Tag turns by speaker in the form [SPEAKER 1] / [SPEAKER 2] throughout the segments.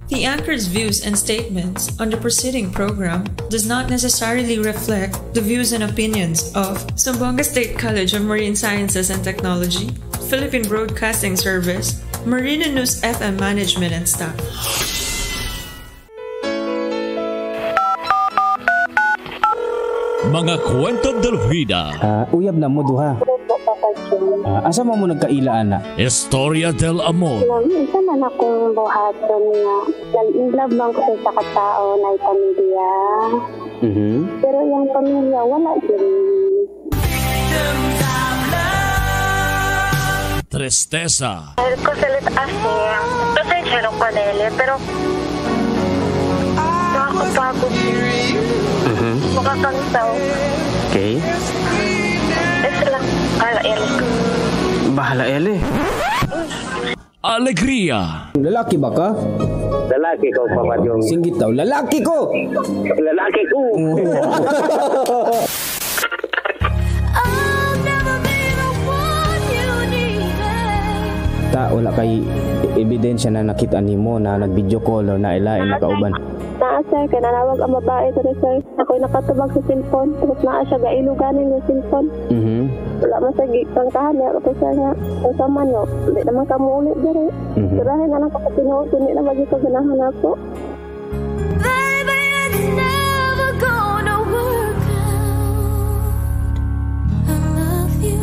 [SPEAKER 1] The anchor's views and statements on the preceding program does not necessarily reflect the views and opinions of Zamboanga State College of Marine Sciences and Technology, Philippine Broadcasting Service, Marina News FM management and staff.
[SPEAKER 2] Mga kwento del vida.
[SPEAKER 3] Uyab na mo duha. Asa mo mo nagkaila ana?
[SPEAKER 2] Historia del amor.
[SPEAKER 4] Isa man akong buhaton nga in love man ko sa katao na pamilya. Pero yung pamilya wala din.
[SPEAKER 2] Tristeza.
[SPEAKER 4] Ko así, pasensya ko nele, pero nakakapagod. Makakantaw.
[SPEAKER 3] Okay.
[SPEAKER 4] Ito lang. Bahala, Ele.
[SPEAKER 3] Bahala, Ele.
[SPEAKER 2] Alegria.
[SPEAKER 3] Lalaki ba ka?
[SPEAKER 5] Lalaki ko, Papa Jong.
[SPEAKER 3] Singgit daw. Lalaki ko!
[SPEAKER 5] Lalaki ko!
[SPEAKER 3] Ta, wala kay ebidensya na nakita nimo na nag-video call or na ilain nakauban.
[SPEAKER 4] Naa sir, kay nanawag ang babae diri sir. Ako'y nakatubag sa cellphone, tapos naa siya gailuganin yung cellphone. Wala man sa gikangkahan niya ko sir nga. Kung sa man no, di naman ka muulit diri. Sirahin na lang ko sa tinuod, kundi na bagay ko ganahan ako.
[SPEAKER 6] Baby, it's never gonna work out. I love you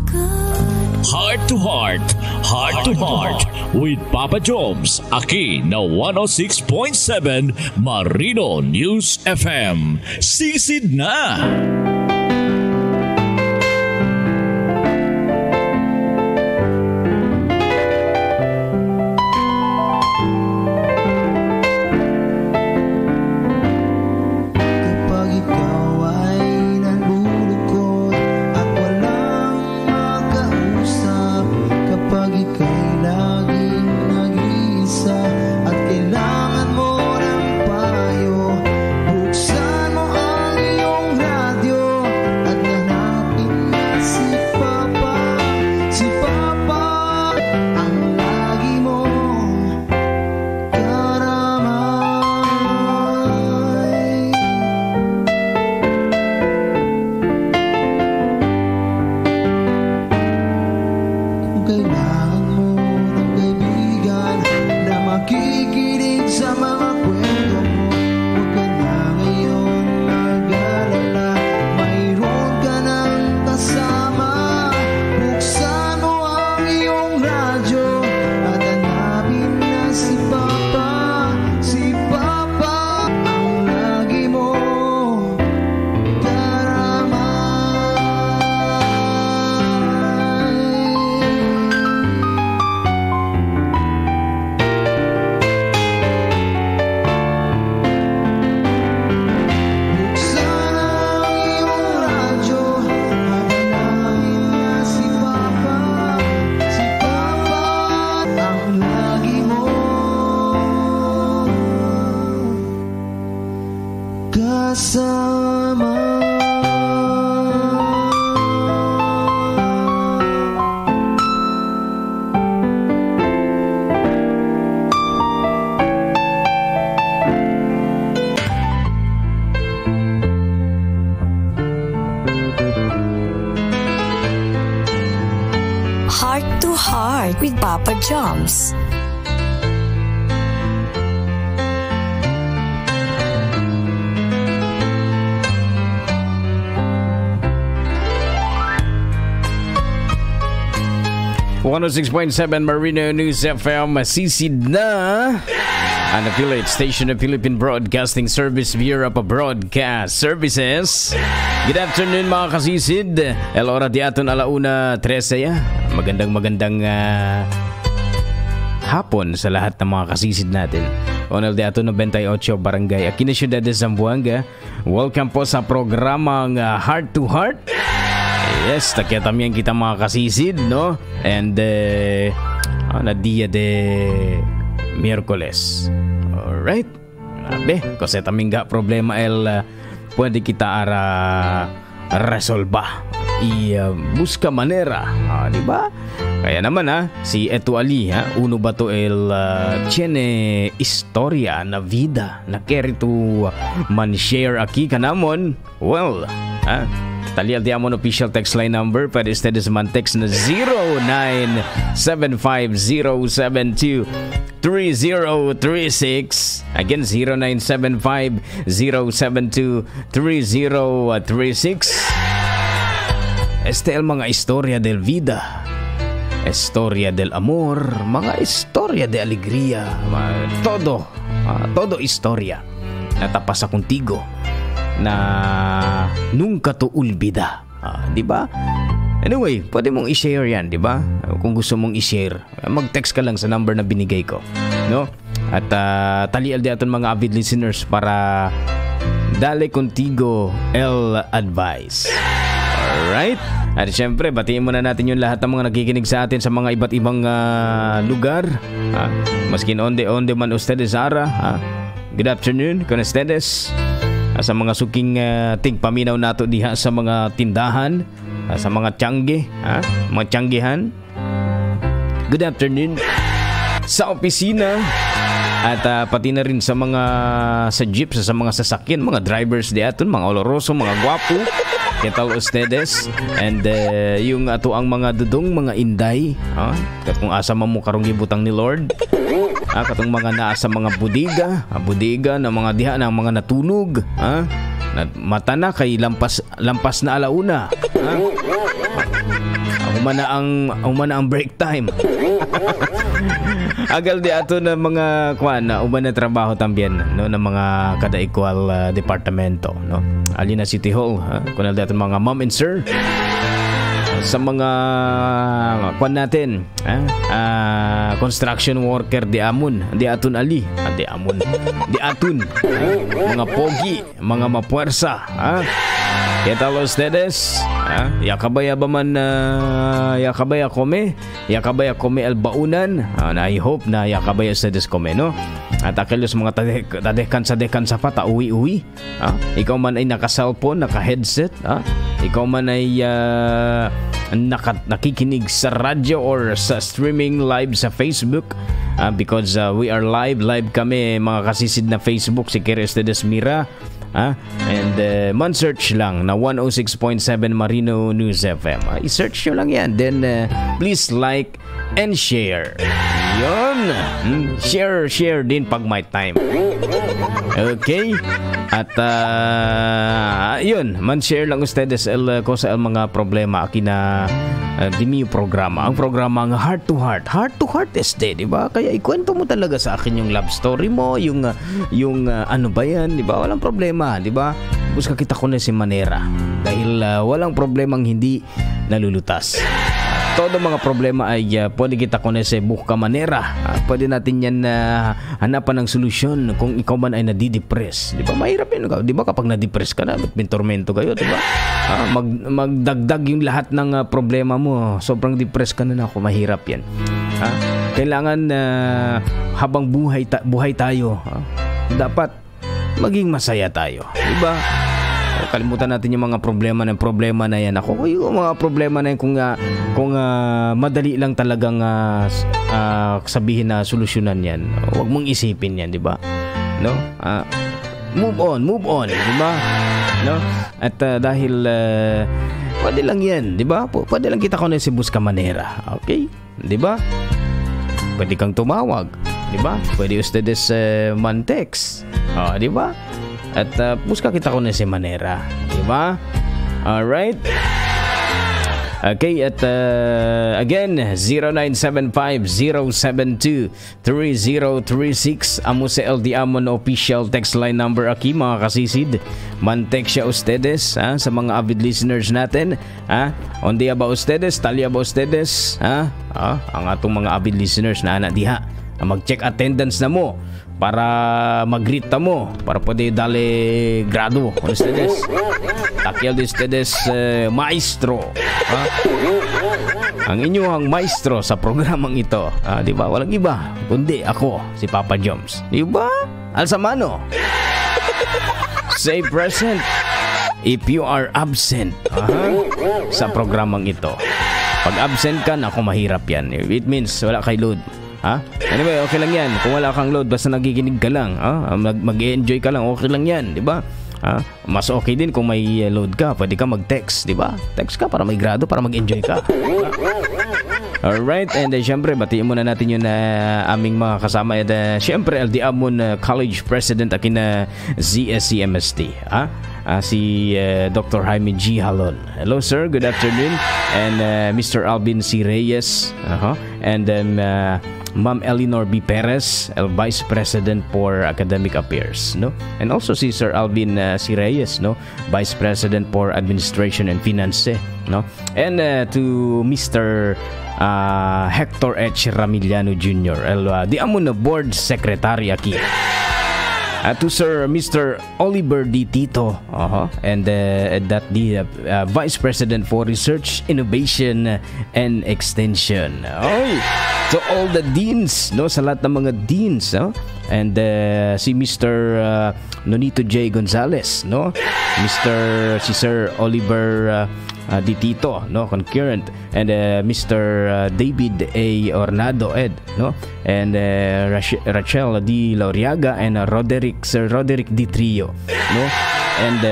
[SPEAKER 6] good.
[SPEAKER 2] Heart to heart, heart to heart with Papa Jones. Aki na 106.7 Marino News FM. Sisid na!
[SPEAKER 7] Kapag ikaw ay nalulungkot at walang makausap, kapag ika'y laging nag-iisa at kailangan mo ng payo, buksan mo ang iyong radyo at hanapin na si Papa. Si Papa ang lagi mong karamay. Kung kailangan mo ng kaibigan na makikinig sa mga kwento mo, huwag ka na ngayon mag-alala, mayroon ka ng kasama. Buksan mo ang iyong radyo at hanapin na si Papa. Si Papa ang lagi mong karamay. Buksan ang iyong radyo at hanapin na si Papa. Si Papa ang lagi mong kasama.
[SPEAKER 6] Heart to Heart with Papa Joms.
[SPEAKER 3] One oh six point seven Marino News FM, sisid na! An affiliate station of Philippine Broadcasting Service Bureau of Broadcast Services. Good afternoon mga kasisid. El hora di aton 1:13 ya. Magandang magandang hapon sa lahat ng mga kasisid natin. Onel de aton 98 Barangay Aquino, Ciudad de Zamboanga. Welcome po sa programang Heart to Heart. Yes, takyatamian kita mga kasisid, no? And na dia de Miyerkules. Alright. Grabe, kasi taming ga problema el pwede kita ara resolba. I busca manera, di ba? Kaya naman ha, si Eto Ali ha, uno ba to el tiene historia na vida na carry to man share aki kanamon? Well, ha, talial di amon official text line number, pwede ustedes man text na 0975072 3036. Again, 0975 072 3036. Este el mga historia del vida, historia del amor, mga historia de alegría, todo, todo historia na tapasa contigo na nunca to olvida. Di ba? Anyway, pwede mong i-share yan, di ba? Kung gusto mong i-share, mag-text ka lang sa number na binigay ko. No? At talial di aton mga avid listeners para dale contigo el advice. Alright? At syempre, batiin muna natin yung lahat ng mga nakikinig sa atin sa mga iba't ibang lugar. Ha? Maskin onde-onde man ustedes ara. Ha? Good afternoon, con ustedes. Sa mga suking tingpaminaw nato diha sa mga tindahan, sa mga tiyangge, ha? Mga tiyanggihan. Good afternoon. Sa opisina, at pati na rin sa mga sa jeep, sa mga sasakyan, mga drivers di aton, mga oloroso, mga gwapo. ¿Qué tal ustedes? And yung ato ang mga dudong, mga inday, ha? Katong asa man mo karong gibutang ni Lord. Katong mga naa sa mga budiga, budiga na mga diha na mga natulog, ha? Na, mata na kay lampas lampas na alauna. Ha? Human na ang break time. Agal di ato na mga kwan na uban na trabaho también, no, ng mga kada equal departamento, no. Ali na City Hall, ha? Kunal di ato mga ma'am and sir sa mga kwan natin, ha? Construction worker di amon, di aton ali, di amon, di aton, ha? Mga pogi, mga mapuwersa, ha? ¿Qué tal ustedes? Ha? Yakabaya ba man yakabaya kome? Yakabaya kome el baunan? Na I hope na yakabaya ustedes kome, no? At aquellos mga tadekan sa dekan sa pata uwi-uwi. Ha? Ikaw man ay naka-cellphone, naka-headset, ha? Ikaw man ay nakikinig sa radyo or sa streaming live sa Facebook, because we are live, live kami, mga kasisid, na Facebook si quiere ustedes mira. And man search lang na 106.7 Marino News FM. I-search nyo lang yan. Then please like and share. Yun. Share, share din pag may time. Okay? At yun, man share lang ustedes el cosa el mga problema aki na di mi programa. Ang programa nga Heart to Heart. Heart to Heart este, di ba? Kaya ikwento mo talaga sa akin yung love story mo, yung ano ba yan, di ba? Walang problema, di ba? Buska kita ko na si Manera dahil walang problemang hindi nalulutas. Todo mga problema ay pwede kita kung sa buka manera. Pwede natin yan hanapan ng solusyon kung ikaw man ay nadidepress. Di ba? Mahirap yun. Di ba kapag nadidepress ka na, may tormento kayo, di ba? Magdagdag yung lahat ng problema mo. Sobrang depressed ka na ako, mahirap yan. Kailangan habang buhay tayo, dapat maging masaya tayo. Di ba? Kalimutan natin yung mga problema ng problema na yan. Ako, yung mga problema na yan, kung madali lang talagang sabihin na solusyonan yan, huwag mong isipin yan, di ba? No? Move on, move on, di ba? No? At dahil pwede lang yan, di ba? Pwede lang kita kung si Busca Manera. Okay? Di ba? Pwede kang tumawag, di ba? Pwede ustedes man text. Oh, di ba? At busca kita kung si Manera, di ba? Alright. Okay, at again, 0975-072-3036. Amo sa LD Amon official text line number aki, mga kasisid. Man-text siya ustedes, ha, sa mga avid listeners natin. Ha? Onde ba ustedes? Talya ba ustedes? Ha? Ang atong mga avid listeners na ana diha. Mag-check attendance na mo para mag-greet ta mo para pwede dale grado con ustedes. Takyal de ustedes maestro. Ha? Ang inyong maestro sa programang ito, di ba? Walang iba kundi ako, si Papa Joms. Di ba? Alsa mano. Say present if you are absent, aha, sa programang ito. Pag absent ka, nako, mahirap yan. It means wala kay load. Ha? Anyway, okay lang yan. Kung wala kang load, basta nagikinig ka lang. Ha? Mag-enjoy ka lang, okay lang yan, di ba? Ha? Mas okay din kung may load ka, pwede ka mag-text, di ba? Text ka para may grado, para mag-enjoy ka. Diba? Alright, and syempre, batiin muna natin yung aming mga kasama. And syempre, LD Amon College President akin na ZSCMST. Ha? Si Dr. Jaime G. Halon. Hello, sir. Good afternoon. And Mr. Alvin C. Reyes. And then Ma'am Eleanor B. Perez, el Vice President for Academic Affairs, no? And also si Sir Alvin C. Reyes, no? Vice President for Administration and Finance, no? And to Mr. Hector H. Ramiliano Jr., el di amo na Board Secretary aki. To Sir Mr. Oliver D. Tito, and that the Vice President for Research, Innovation and Extension. Oy, to all the deans, no, sa lahat ng mga deans, no? And si Mr. Nonito J. Gonzalez, no? Mr. si Sir Oliver D. Tito, no, concurrent, and Mr. David A. Ornado Ed, no, and Rachel D. Lauriaga and Roderick Sir Roderick D. Trio, no, and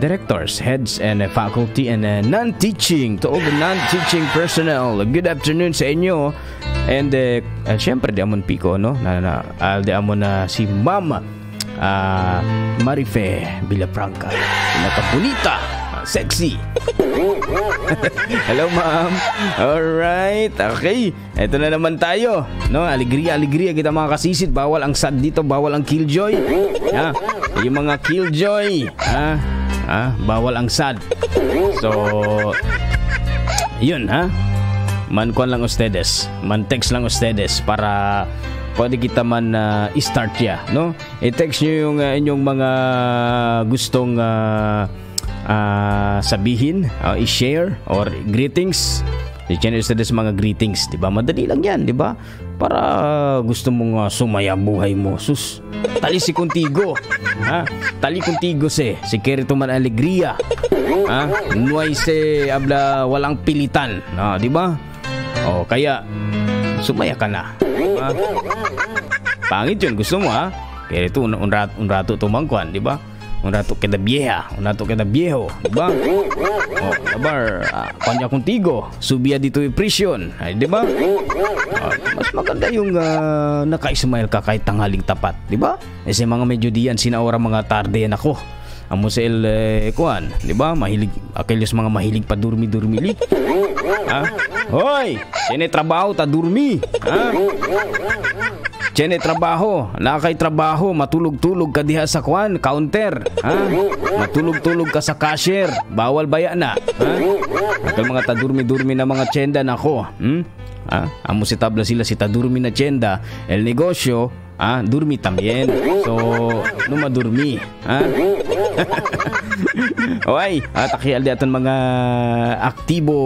[SPEAKER 3] directors, heads and faculty and non-teaching, to all the non-teaching personnel. Good afternoon sa inyo. And syempre di amon piko, no, na di amon na si Mama Marife Villafranca, pinakabonita, sexy. Hello, ma'am. Alright. Okay. Ito na naman tayo. No, alegria, alegria kita mga kasisid. Bawal ang sad dito, bawal ang killjoy. Ha? Yung mga killjoy, ha? Ha? Bawal ang sad. So, yun, ha? Mankuan lang ustedes. Man-text lang ustedes para pwede kita man i-start ya, no? I-text nyo yung inyong mga gustong sabihin, i-share or greetings. I-share ustedes mga greetings, di ba? Madali lang yan, di ba? Para gusto mong sumaya buhay mo. Sus, tali si contigo. Ha? Tali contigo se. Si Kerito man alegria. Ha? Nuay se habla walang pilitan. Ha, di ba? O, kaya sumaya ka na. Ha? Pangit yun, gusto mo, ha? Kaya ito, un rato tumangkwan, di ba? Un rato queda vieja, un rato queda viejo, di ba? O, abar, kanya contigo, subia dito yung prison, ay, di ba? Mas maganda yung naka-smile ka kahit tanghaling tapat, di ba? Eh, sa mga medyo diyan, sinaora mga tarde yan ako. Amo sa el kuan, di ba? Mahilig, akilyos mga mahilig pa durmi-durmi li. Ha? Hoy, tiene trabaho ta durmi. Ha? Tiene trabaho, nakay trabaho, matulog-tulog ka diha sa kuan, counter, ha? Matulog-tulog ka sa cashier, bawal baya na, ha? Akal mga tadurmi-durmi na mga tienda nako, Ha? Amo si tabla sila si tadurmi na tienda, el negosyo, ah, durmi también. So, no madurmi, ha? Okay, at akial di aton mga aktibo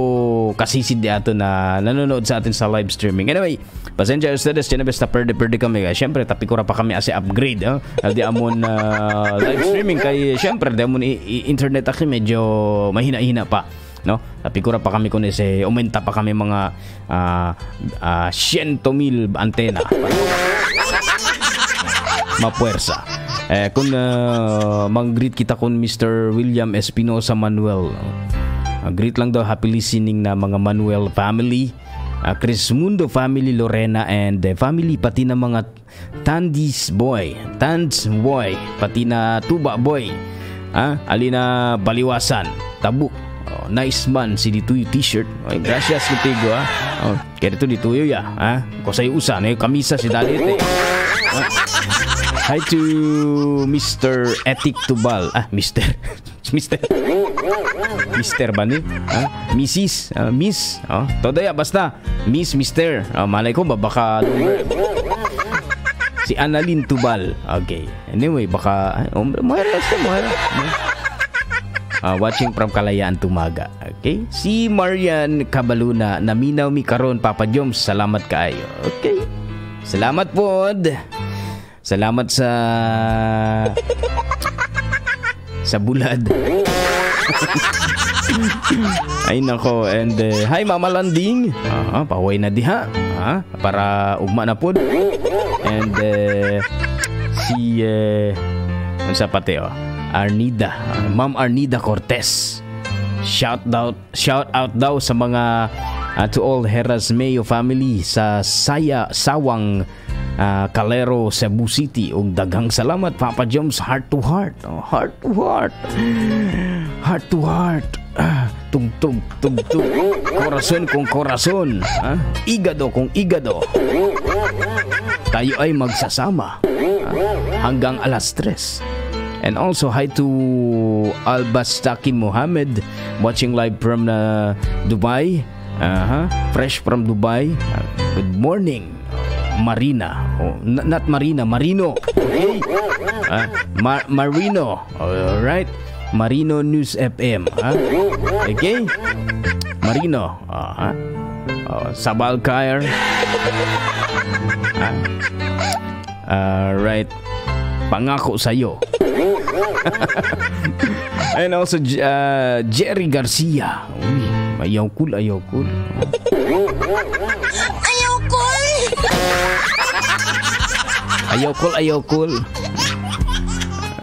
[SPEAKER 3] kasisid di aton na nanonood sa atin sa live streaming. Anyway, pasensya ustedes, tiyan basta perde-perde kami. Siyempre, tapikura pa kami ase upgrade, ha? Di amon live streaming kay siyempre di amon internet aki medyo mahina-hina pa, no? Tapikura pa kami kun ese aumenta pa kami mga 100,000 antena. Mapuwersa. Kung mang-greet kita kun Mr. William Espinosa Manuel. Greet lang daw, happy listening na mga Manuel family, Chris Mundo family, Lorena and family, pati na mga Tandis boy, Tands boy, pati na Tuba boy. Alina Baliwasan, Tabuk. Oh, nice man si Dituyo t-shirt. Okay, gracias contigo, ha. Oh, kaya dito Dituyo ya, ha. Kosay usa na yung kamisa si Dalit eh. Hi to Mr. Etik Tubal. Ah, Mr. Mr. Mr. ba ni? Ah, Mrs. Miss. Oh, todo ya, basta. Miss, Mr. Oh, malay ko ba baka si Annalyn Tubal. Okay. Anyway, baka hombre, mujer este, mujer. Watching from Kalayaan, Tumaga. Okay. Si Marian Cabaluna, naminaw mi karon Papa Joms, salamat kaayo. Okay. Salamat pod. Salamat sa bulad. Ay nako, and hi Mama Landing. Ah, paway na diha. Ah, para ugma na pod. And si unsa pati oh, Arnida, Ma'am Arnida Cortez. Shout out daw sa mga to all Heras Mayo family sa Saya Sawang Calero, Cebu City ug daghang salamat, Papa Joms, heart to heart. Oh, heart to heart. Heart to heart. Ah, tugtog tugtog. Corazón con corazón. Ah, igado con igado. Tayo ay magsasama hanggang alas 3. And also hi to Albastaki Mohammed watching live from Dubai. Fresh from Dubai. Good morning. Marina. Oh, not Marina, Marino. Okay. Marino. All right. Marino News FM. Ha? Okay? Marino. Oh, Sabal Kair. Ha? Alright. Pangako sa'yo. And also Jerry Garcia. Uy, ayaw cool, ayaw cool.
[SPEAKER 6] Ayaw cool!
[SPEAKER 3] Ayaw cool, ayaw cool.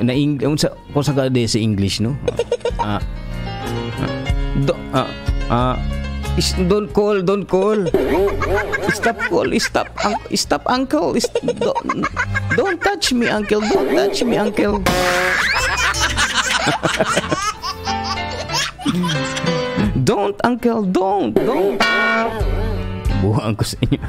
[SPEAKER 3] Na unsa ko sa ka sa English, no? Ah. Do, is, don't call, don't call. Stop call, stop, stop uncle. Don't touch me, uncle. Don't touch me, uncle. Don't, uncle, don't, don't. Buhaan ko sa inyo.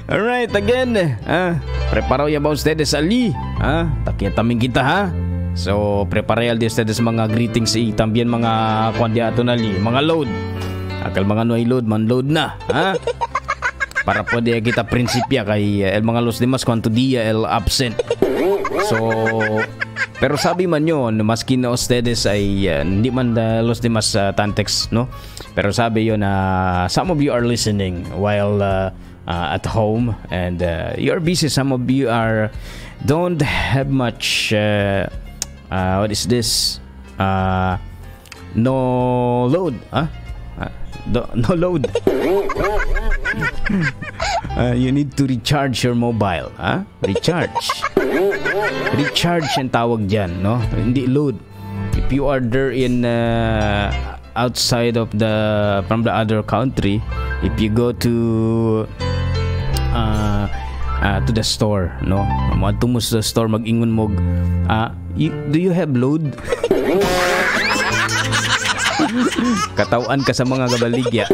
[SPEAKER 3] Alright, again. Ah, preparo ya ba ustedes ali? Ah, takiya kita ha. So, prepare de ustedes mga greetings y también mga kwan di ato nali, mga load. Akal mga no ay load, man load na, ha? Para pwede kita prinsipya kay el mga los demás cuanto dia el absent. So, pero sabi man yun, maski na ustedes ay hindi man los demás tantex, no? Pero sabi yun na some of you are listening while at home and you're busy. Some of you are don't have much what is this? No load, huh? No load. You need to recharge your mobile, huh? Recharge. Recharge ang tawag dyan, no? Hindi load. If you are there in outside of the from the other country, if you go to the store, no? Moadto mo sa store, mag-ingon mo, do you have load? Katawan ka sa mga gabaligya.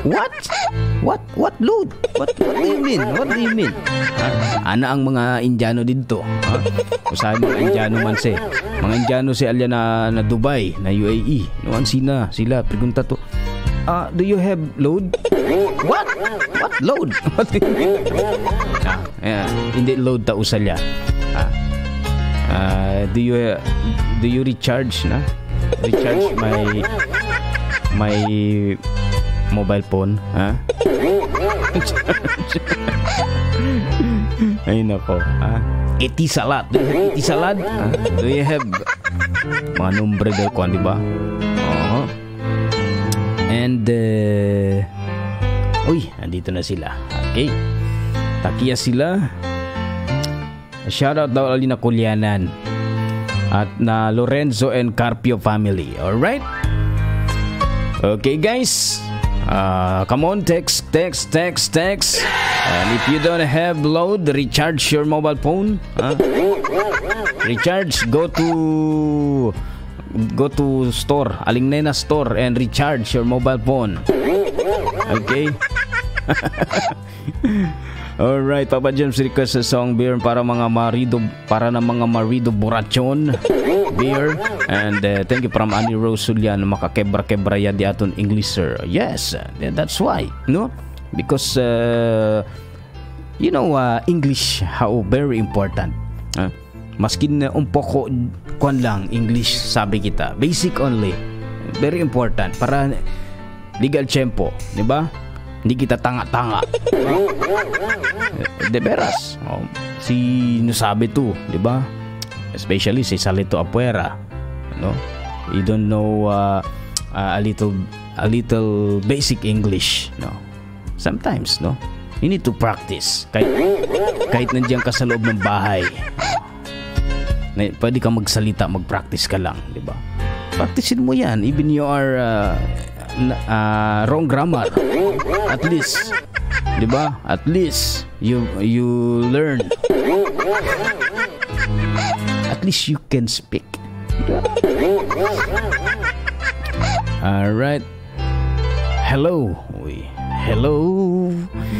[SPEAKER 3] What? What? What load? What do you mean? What do you mean? Ha? Ana ang mga Indiano dito. Ha? Usahay mga Indiano man si. Mga Indiano si alya na Dubai, na UAE. Noan sina sila pregunta to. Ah, do you have load? What? What load? What do you mean? Ah, yeah, hindi load ta usalya. Ah. Do you recharge na? Recharge my mobile phone, ha? Ay nako, ha? Etisalat. Do you have Etisalat? Ha? Do you have mga nombre del kwan, di ba? Oo. And uy, andito na sila. Okay. Takiya sila. Shoutout daw Alina Kulyanan at na Lorenzo and Carpio family. Alright? Okay, guys. Come on, text, text, text, text. And if you don't have load, recharge your mobile phone. Huh? Recharge, go to store, Aling Nena store and recharge your mobile phone. Okay? Alright, Papa James request a song beer para mga marido, para na mga marido borachon beer, and thank you from Annie Rose Sulian, makakebra-kebra ya di aton English, sir. Yes, that's why, no? Because English how very important. Maskin un poco kwan lang English sabi kita, basic only. Very important para legal tempo, di ba? Hindi kita tanga-tanga. De veras. Oh, si no sabi to, di ba? Especially si Salito Apuera, no? You don't know a little basic English, no? Sometimes, no? You need to practice. Kahit nandiyan ka sa loob ng bahay. Na, pwede kang magsalita, mag-practice ka lang, di ba? Practicein mo yan, even you are wrong grammar. At least, di ba? At least you learn. At least you can speak. All right. Hello. Uy. Hello.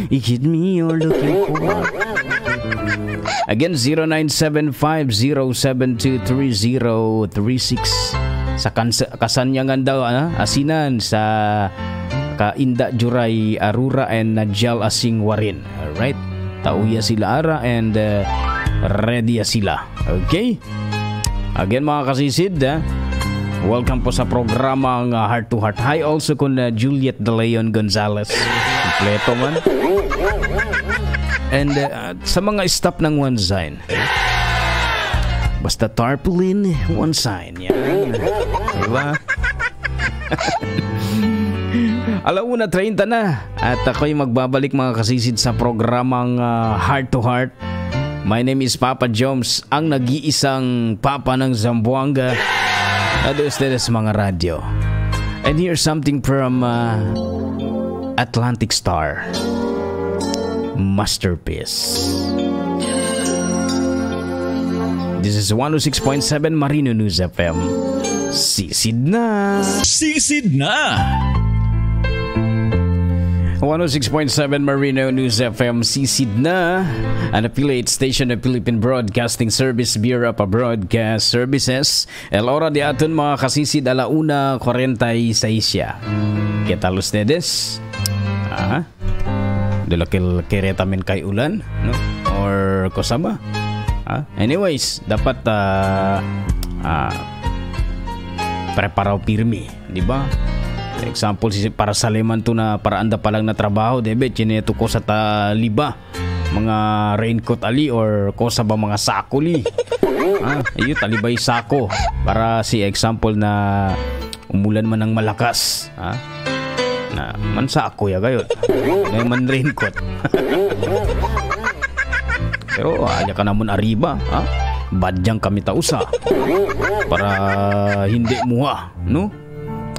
[SPEAKER 3] Is it me you're looking for? Again, 0975-072-3036. Sa Kasanyangan daw, asinan sa Kainda Juray Arura and Najal Asing Warin. Alright. Tauya sila ara and ready sila. Okay? Again, mga kasisid, welcome po sa programang Heart to Heart. Hi also kun Juliet De Leon Gonzalez. Kompleto man. And sa mga staff ng One Sign. Basta tarpaulin, One Sign. Yan. Diba? 1:30 na. At ako'y magbabalik, mga kasisid, sa programang Heart to Heart. My name is Papa Joms, ang nag-iisang papa ng Zamboanga. At ustedes mga radyo. And here's something from Atlantic Star. Masterpiece. This is 106.7 Marino News FM. Sisid na!
[SPEAKER 2] Sisid na!
[SPEAKER 3] 106.7 Marino News FM, Sisid na, an affiliate station of Philippine Broadcasting Service Bureau of Broadcast Services. El hora de aton, mga kasisid, 1:46. ¿Qué tal ustedes? Ah, de lo que keretamen kay ulan, no? Or kosama? Ah, anyways, dapat preparaw pirmi, di ba? Example, si para sa leman to na para anda pa lang na trabaho, debe chineto ko sa taliba mga raincoat ali or kosa ba mga sako li. Ah, iyo talibay sako para si example na umulan man ng malakas, ah, na man sako ya gayot. Na man raincoat. Pero anya ka namon ariba, ha? Badyang kami tausa para hindi muha, no?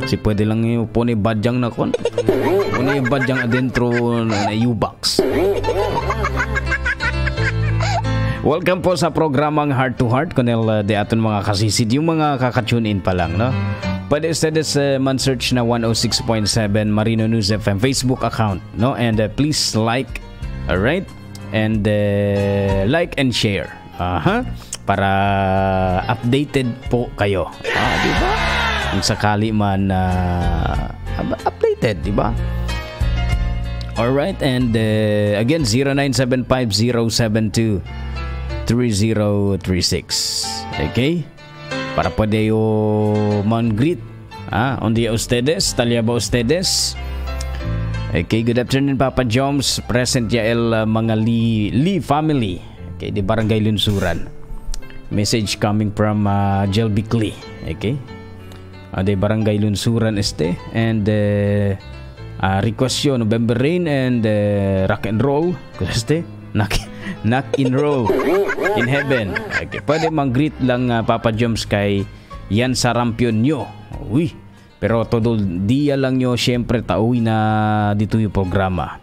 [SPEAKER 3] Kasi pwede lang yung pone badyang na kon. Pone badyang adentro na U-box. Welcome po sa programang Heart to Heart kunel de aton mga kasisid, yung mga kaka-tune in pa lang, no? Pwede ustedes man search na 106.7 Marino News FM Facebook account, no? And please like, all right? And like and share. Aha. Para updated po kayo. Ah, di ba? Kung sakali man updated, di ba? Alright, and again, 0975-072-3036. Okay? Para pwede yo man-greet. Ah, on dia ustedes, talya ba ustedes? Okay, good afternoon, Papa Joms. Present ya el mga Lee family. Okay, di Barangay Lunsuran. Message coming from Jelby Klee. Okay? De Barangay Lunsuran este. And request yun, November Rain and Rock and Roll. Este, knock and roll in heaven. Okay, pwede mang-greet lang Papa Joms kay Yan Sarampion nyo. Uy, pero todo dia lang nyo siyempre tauwi na dito yung programa.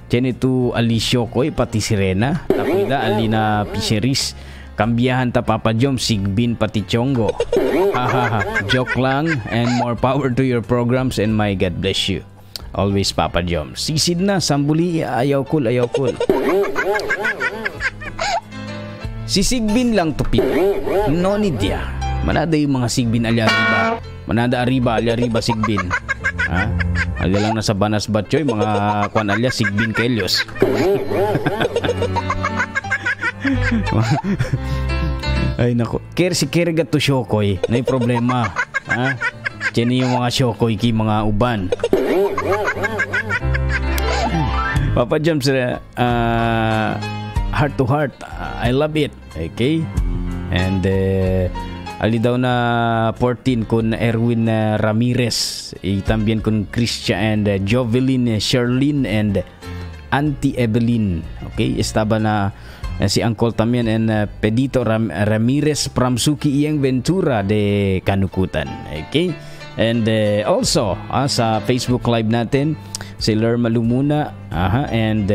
[SPEAKER 3] Tiyan ito Alicio Koy, pati Sirena, Tapida, Alina Picheris, Kambiyahan ta Papa Joms, Sigbin pati Chongo. Hahaha, joke lang and more power to your programs and my God bless you. Always, Papa Joms. Sisid na, sambuli, ayaw kul, ayaw kul. Si Sigbin lang tupit. No need ya. Manada yung mga Sigbin alya riba. Manada arriba alya riba Sigbin. Ha? Alya lang nasa Banas Batchoy, mga kwan alya Sigbin Kelyos. Ay nako. Ker si Kerga to Shokoy, na problema. Ha? Diyan yung mga Shokoy ki mga uban. Papa Joms, heart to heart, I love it. Okay? And Alidao na 14 con Erwin Ramirez y también con Christian and Jovelyn, Sherlyn and Auntie Evelyn. Okay, estaba na si Uncle también and Pedito Ramirez from Suki Iyang Ventura de Kanukutan. Okay? And also sa Facebook Live natin si Lerma Lumuna, aha, and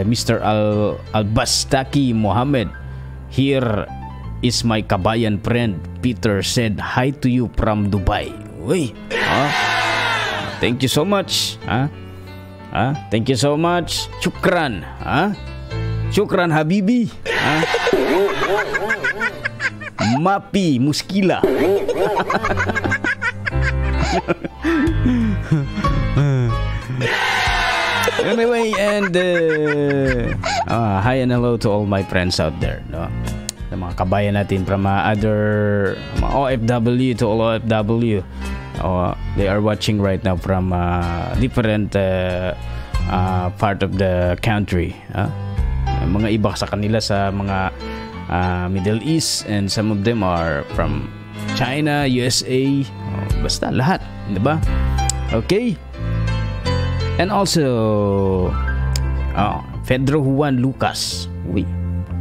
[SPEAKER 3] Mr. Albastaki Mohammed. Here is my kabayan friend Peter said hi to you from Dubai. Uy. Ah. Thank you so much. Ah. Ah, thank you so much. Shukran. Ah. Shukran habibi. Ah. Mapi muskila. Anyway, and hi and hello to all my friends out there, no? Sa mga kabayan natin from other mga OFW, to all OFW. They are watching right now from different part of the country. Mga iba sa kanila sa mga Middle East, and some of them are from China, USA, oh, basta lahat, di ba? Okay. And also Pedro Juan Lucas. Uy.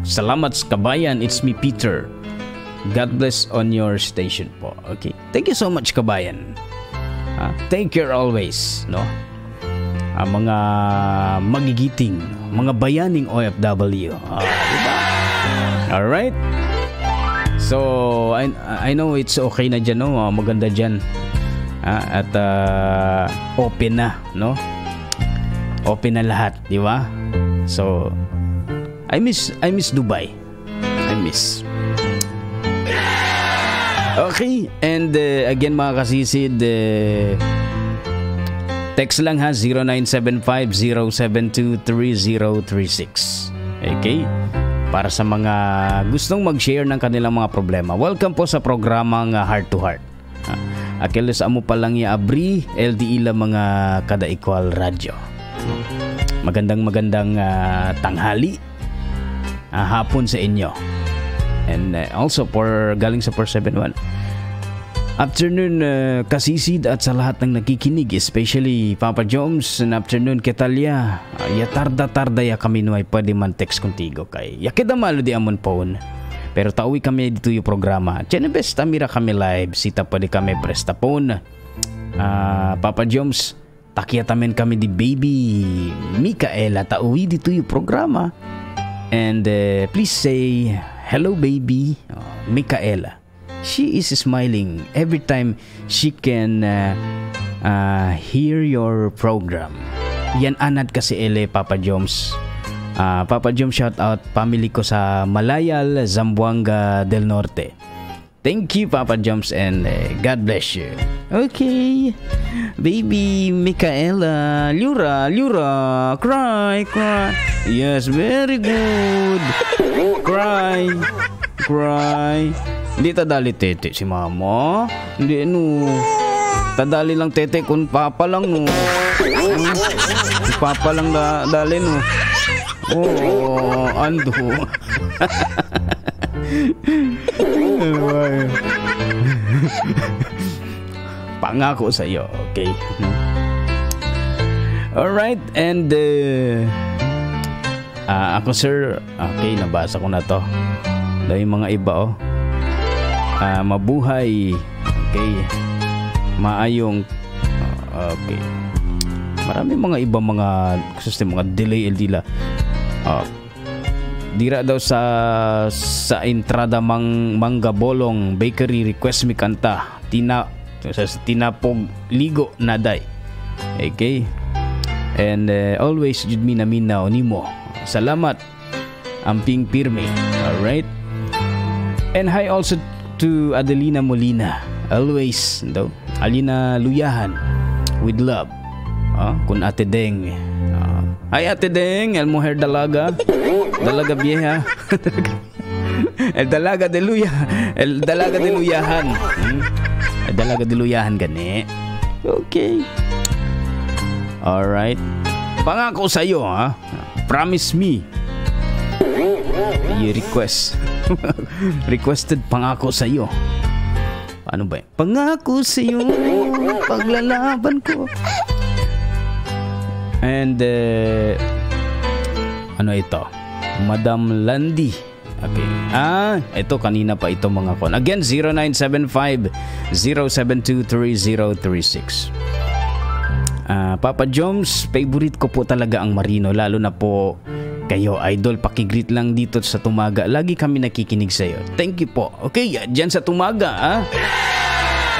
[SPEAKER 3] Salamat kabayan, it's me Peter. God bless on your station po. Okay. Thank you so much, kabayan. Take care always, no? Ang mga magigiting, mga bayaning OFW. Diba? All right. So, I know it's okay na dyan, no? Maganda dyan. At open na, no? Open na lahat, di ba? So, I miss Dubai. I miss. Okay, and again mga kasisid, text lang ha, 0975-072-3036. Okay? Para sa mga gustong mag-share ng kanilang mga problema. Welcome po sa programang Heart to Heart. Akilos amo pa lang ya abri LDE la mga kada equal radyo. Magandang magandang tanghali, hapon sa inyo. And also for galing sa 471. Afternoon kasisid at sa lahat ng nakikinig, especially Papa Joms, and afternoon Ketalia. Ya tarda-tarda ya kami no ay pwede man text contigo kay. Ya kedamalo di amon phone. Pero tauwi kami dito yung programa. Tiyan best tamira kami live, sita pwede kami presta phone. Papa Joms, takyatamen kami di baby Mikaela tauwi dito yung programa. And please say hello baby Mikaela. She is smiling every time she can hear your program. Yan anad kasi ele Papa Joms. Papa Joms, shout out family ko sa Malayal, Zamboanga del Norte. Thank you Papa Joms and God bless you. Okay. Baby Mikaela, Lura, Lura, cry, cry. Yes, very good. Cry, cry. Hindi tadali tete si mama. Hindi no. Tadali lang tete kun papa lang no. Papa lang dali no. Oh, ando. Pangako sa iyo, okay? Alright, and ako sir, okay, nabasa ko na to. Dahil mga iba oh. Mabuhay, okay. Maayong, okay. Marami mga iba mga system, mga delay eldila. Dira daw sa entrada Mangga Bolong Bakery, request mi kanta tina sa tinapog ligo naday. Okay. And always jud mi naminaw nimo. Salamat amping pirmi. All right. And hi also to Adelina Molina. Always daw Alina Luyahan with love. Kun Ate Deng. Hi Ate Deng, el mujer dalaga. Dalaga vieja. El dalaga de luya. El dalaga de luyahan. El dalaga de luyahan gani. Okay. All right. Pangako sa iyo, ha. Promise me. You request. Requested pangako sa iyo. Paano ba yun? Pangako sa'yo, paglalaban ko. And, ano ito? Madam Landy. Okay. Ah, ito kanina pa ito, mga kon. Again, 0975 0723036. Ah, Papa Joms, favorite ko po talaga ang Marino, lalo na po kayo, idol. Pakigreet lang dito sa Tumaga. Lagi kami nakikinig sa iyo. Thank you po. Okay, dyan sa Tumaga, ah.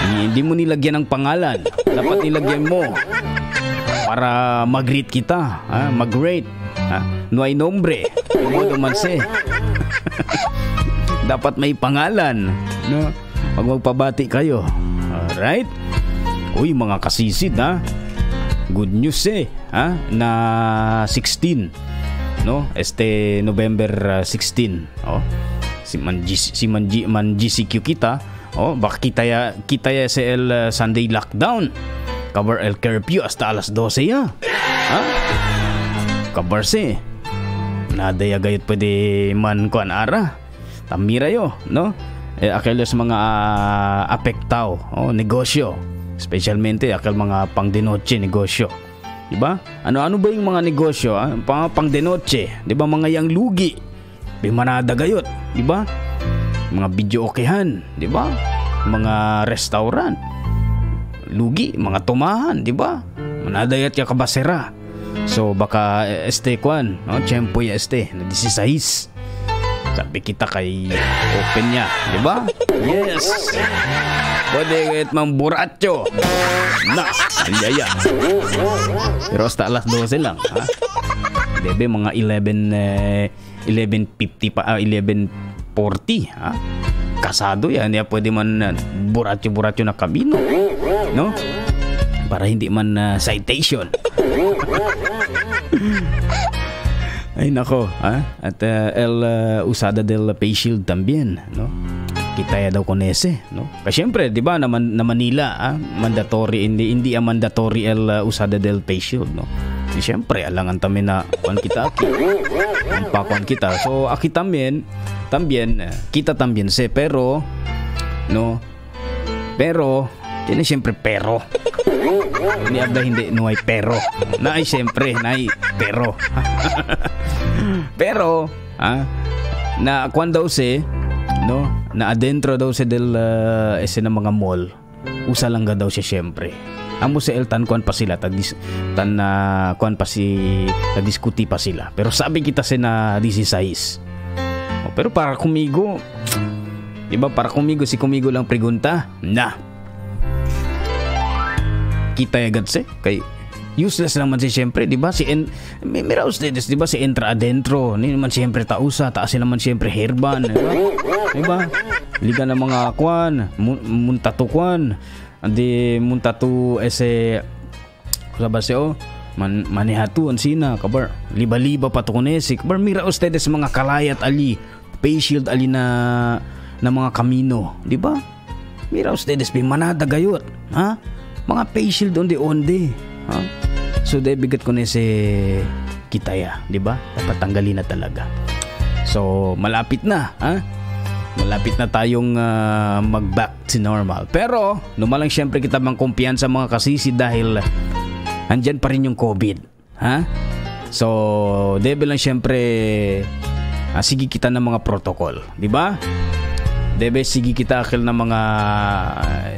[SPEAKER 3] Hindi mo nilagyan ng pangalan. Dapat nilagyan mo para mag-greet kita, ha? Mag-rate. Ha? No hay nombre. Modo man se. Dapat may pangalan, no? Pag magpabati kayo. Alright? Uy, mga kasisid, ha? Good news eh, ha? Na 16, no? Este November 16, oh. Si man, G, si man, G, man GCQ kita, oh, baka kita ya sa el Sunday lockdown. Cover el curfew hasta alas 12 ya. Ha? Kabar se. Nadaya gayot pwede man kuan ara. Tamira yo, no? Eh, aquel sa mga apektao, oh, negosyo. Especialmente aquel mga pang de noche negosyo. Di ba? Ano-ano ba yung mga negosyo, ah? Pang de noche, di ba, mga yang lugi. Bimanada gayot, di ba? Mga video okehan, di ba? Mga restaurant. Lugi, mga tumahan, di ba? Manadayat ya kabasera. So baka este kwan, no? Tiyempo ya este, na 16. Sabi kita kay open niya, di ba? Yes. Pwede kahit mang buracho. Na, aliyaya. Pero hasta alas 12 lang, ha? Debe mga 11, 11:50 pa, 11:40, ha? Kasado yan, ya pwede man buracho-buracho na kamino, no? Para hindi man citation. Ay nako, ha? At el usada del face shield también, no? Kita ya daw con ese, no? Kasi syempre, 'di ba, na, na Manila, ah, mandatory, hindi ang mandatory el usada del face shield, no? Di syempre, alangan tami na kuan kita aki. Ang pakuan kita. So aki también kita también se, pero no. Pero tiene siyempre pero. Ni abda hindi no hay pero. Naay siyempre, naay pero. Pero, ah, na kuan daw si, no, na adentro daw si del ese na mga mall. Usa lang ga daw siya siyempre. Amo sa el tan kuan pa sila, tagdis, tan na kuan pa si tagdiskuti pa sila. Pero sabi kita si na 16. Oh, pero para kumigo, di ba, para kumigo si kumigo lang pregunta, na. Kita ya agad se kay useless naman si siyempre, di ba? Si en, may mira ustedes, di ba? Si entra adentro, ni naman siyempre tausa, taas naman siyempre herban, di ba? Di ba? Liga ng mga kwan, muntatu kwan, andi muntatu ese ba siya, oh, man manehatu ang sina, kabar. Liba-liba pa to kunesi, kabar. Mira ustedes mga kalayat ali, face shield ali na mga kamino, di ba? Mira ustedes, manada gayot, ha? Mga face shield onde-onde, ha? So debigat ko na si kitaya, di ba? Dapat tanggalin na talaga. So malapit na, ha? Malapit na tayong mag-back to normal. Pero lumalang siyempre kita mang kumpiyansa, mga kasisi, dahil andyan pa rin yung COVID, ha? So debe lang siyempre sige kita ng mga protocol, di ba? Debe sige kita akil ng mga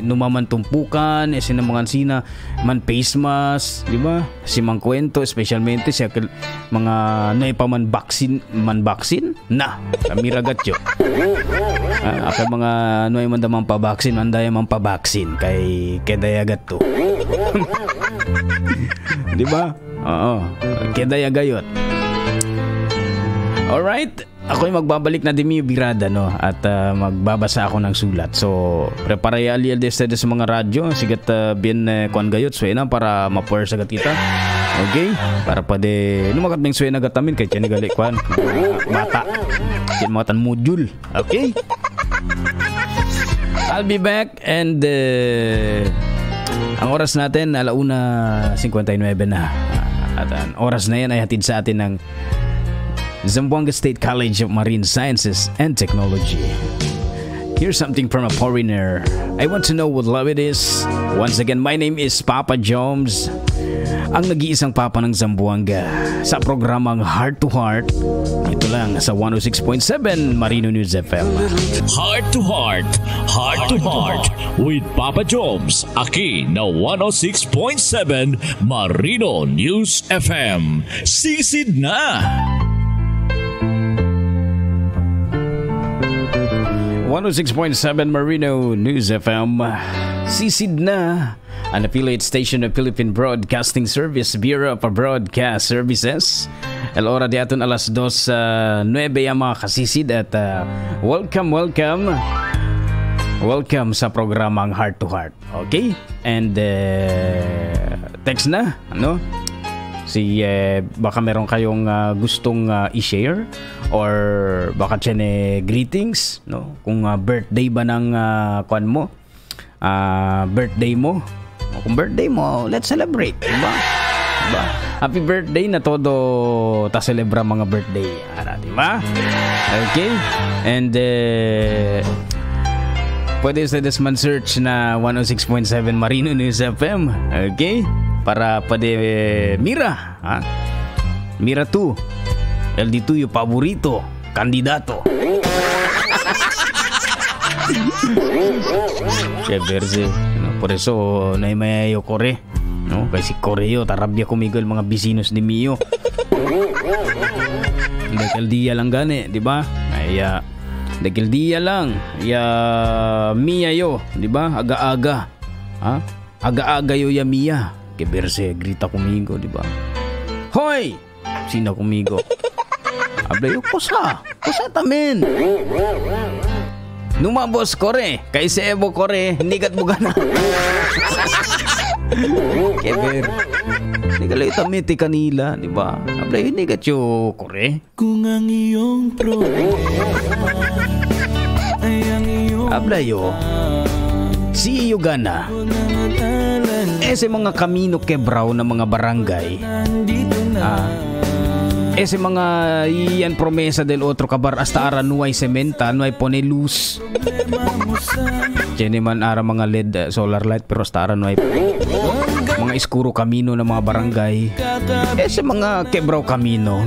[SPEAKER 3] numamantumpukan, ese ng mga ansina, man face mask, di ba? Si mang kwento, especialmente si akil mga naipa man vaccine na, kamiragat yo. Akil mga nuay man damang pa-vaccine, mandaya man pa-vaccine kay kedayagat to. Di ba? Oo, kedayagayot. Alright, ako'y magbabalik na dimi birada, no, at magbabasa ako ng sulat. So, prepare ali de ustedes sa mga radyo, sigat bien kuan gayot suena para mapuwersa gat kita. Okay? Para pwede lumakat ming suena gatamin kay tiyan gali kuan bata. Tiyan mga tan module. Okay? I'll be back and ang oras natin 1:59 na. At ang oras na yan ay hatid sa atin ng Zamboanga State College of Marine Sciences and Technology. Here's something from a foreigner. I want to know what love it is. Once again, my name is Papa Jones, ang nag-iisang papa ng Zamboanga sa programang Heart to Heart. Ito lang sa 106.7 Marino News FM.
[SPEAKER 2] Heart to Heart, Heart to Heart with Papa Jones, aki na 106.7 Marino News FM. Sisid na!
[SPEAKER 3] 106.7 Marino News FM. Sisid na, an affiliate station of Philippine Broadcasting Service, Bureau of Broadcast Services. El hora de aton alas 2:09 ang mga kasisid at welcome, welcome. Welcome sa programang Heart to Heart. Okay? And text na, ano? Si baka meron kayong gustong i-share or baka tiyan greetings, no? Kung birthday ba ng kuan mo, birthday mo. Kung birthday mo, let's celebrate, diba? Diba? Happy birthday na todo ta celebra mga birthday, ara, diba? Okay? And pwede sa man search na 106.7 Marino News FM. Okay? Para pwede mira, ha? Mira tu, el di tuyo paborito, kandidato. Che no, por eso no mayo corre, no? Kasi correo tarabia conmigo el mga vecinos ni mio. Dahil dia lang gani, di ba? Ay dahil dia lang, ya mia yo, di ba? Aga-aga. Ha? Aga-aga yo ya mia. Que verse grita conmigo, di ba? Hoy! Sino conmigo? Habla yo, cosa? Cosa tamen? Numabos kore, kay si Evo kore, nigat bugana. Keber. Nigalo itamiti kanila, di ba? Habla yo, nigat yo kore.
[SPEAKER 7] Kung ang iyong problema ay ang iyong
[SPEAKER 3] habla yo. Si iyo gana. Ese mga kamino kebraw na mga barangay. Ese mga iyan promesa del otro kabar hasta ara nuay sementa, nuay pone luz. Diyan man ara mga LED solar light pero hasta ara nuay mga iskuro kamino ng mga barangay. Ese mga kebraw kamino.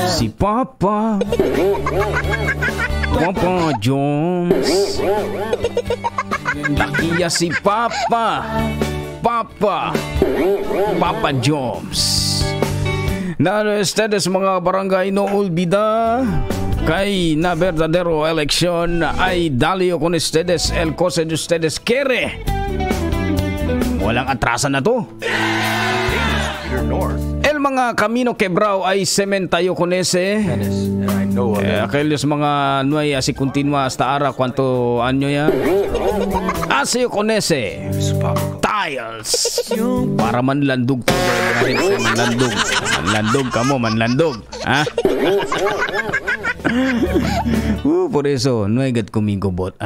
[SPEAKER 3] Si Papa Papa Jones. Takiya si Papa Papa Papa Jones. Na ustedes mga barangay no olvida kay na verdadero eleksyon ay dalio con ustedes el cosa de ustedes quiere. Walang atrasan na to. El mga kamino quebrao ay sementayo con ese. Aquellos mga nuay así continua hasta ara cuanto año ya. Así con ese. Tiles. Para manlandog to. Manlandog. Manlandog kamo, manlandog. Ha? Por eso, nuay gat kumigo bot.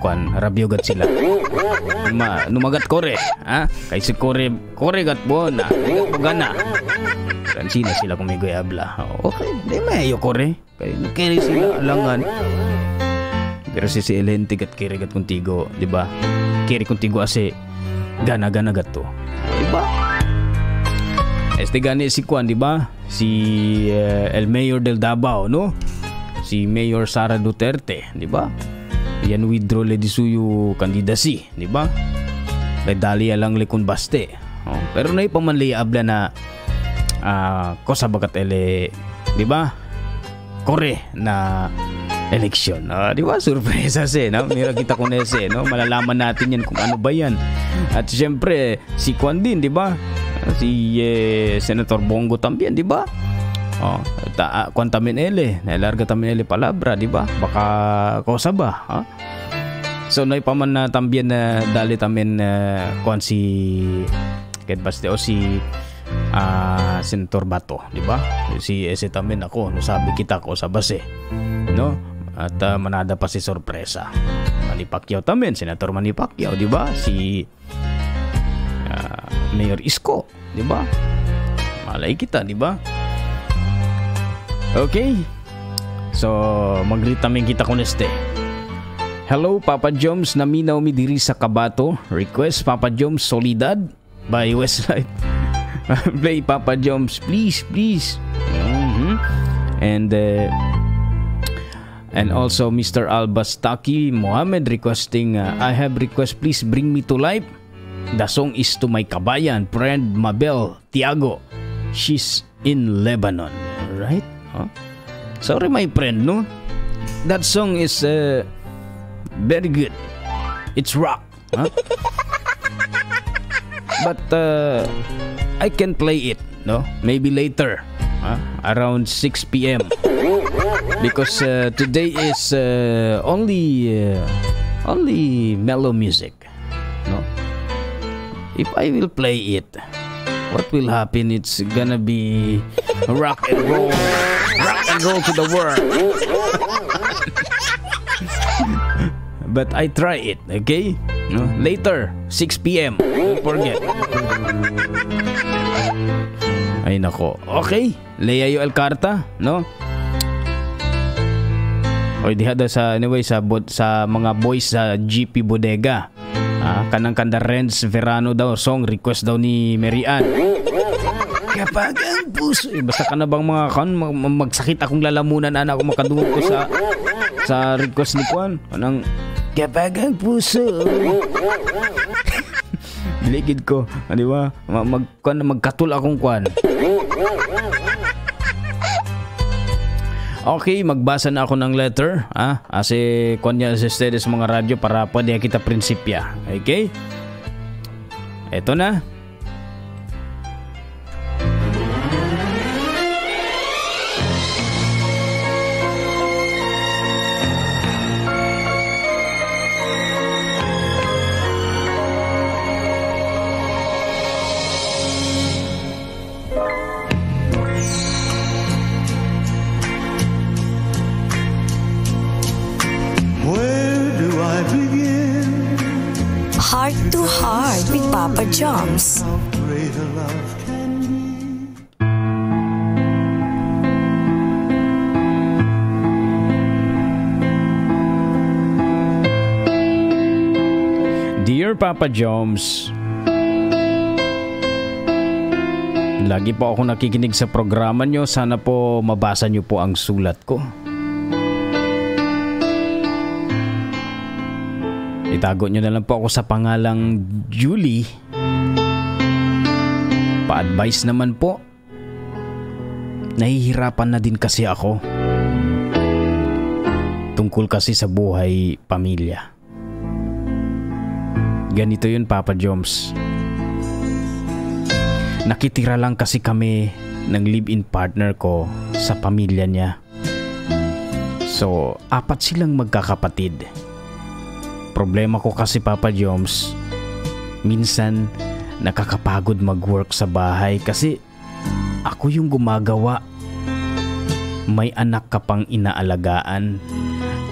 [SPEAKER 3] Kwan, rabio gat sila. Numagat kore. Ha? Kay si kore, kore gat bo na. Gat bo gana. Sina sila kumigo habla. Okay, di mayo kore. Kay kere sila alangan. Pero si Elente gat kere gat contigo, di ba? Kere contigo ase gana-gana gat to. Di ba? Este gani si Kwan, di ba? Si el mayor del Davao, no? Si Mayor Sara Duterte, di ba? Yan withdraw le di suyo candidacy, di ba? Kay dali lang le kun baste. Oh, pero nay pamanli abla na cosa bagat ele, di ba? Kore na election. Di ba? Surpresa si, no? Mira kita kun ese, no? Malalaman natin yan kung ano ba yan. At siyempre, si Kwan din, di ba? Si Senator Bongo también, di ba? Oh, kwan tamin ele, nalarga tamin ele palabra, di ba? Baka kosa ba, ha? So nay paman na también na dali tamin kwan si ket baste o si Senator Bato, di ba? Si ese tamin ako, no sabi kita ko sa base, no? At manada pa si sorpresa. Manny Pacquiao tamin, Senator Manny Pacquiao, di ba? Si Mayor Isko, di ba? Malay kita, di ba? Okay. So magritamin kita kun este. Hello Papa Joms, naminaw mi diri sa Kabato. Request Papa Joms Solidad by Westlife. Play Papa Joms, please, please. And also Mr. Albastaki Mohammed requesting, I have request, please bring me to life. The song is to my kabayan friend Mabel Tiago. She's in Lebanon. Right? Huh? Sorry my friend, no? That song is very good. It's rock. Huh? But I can play it, no? Maybe later. Huh? Around 6 p.m. Because today is only mellow music, no? If I will play it, what will happen? It's gonna be rock and roll to the world. But I try it, okay? No? Later, 6 p.m. Don't forget. Ay nako. Okay, Lea yo Alcarta, no? Oy, diha daw sa anyway sa sa mga boys sa GP Bodega. Kanang kanda Renz Verano daw song request daw ni Mary Ann. Kapag ang puso, basta ka na bang mga kan magsakit akong lalamunan ana ako makadungog ko sa request ni Juan. Anang kapag ang puso. Biligid ko, di ba? Magkatul akong kwan. Okay, magbasa na ako ng letter. Asi kwan niya sa mga radyo para pwede kita prinsipya. Okay? Eto na.
[SPEAKER 6] Heart to Heart with Papa Joms.
[SPEAKER 3] Dear Papa Joms, lagi po ako nakikinig sa programa nyo. Sana po mabasa nyo po ang sulat ko. Itago nyo na lang po ako sa pangalang Julie. Pa-advise naman po. Nahihirapan na din kasi ako. Tungkol kasi sa buhay pamilya. Ganito yun, Papa Joms. Nakitira lang kasi kami ng live-in partner ko sa pamilya niya. So, 4 silang magkakapatid. Problema ko kasi, Papa Joms, minsan nakakapagod mag-work sa bahay kasi ako yung gumagawa. May anak ka pang inaalagaan.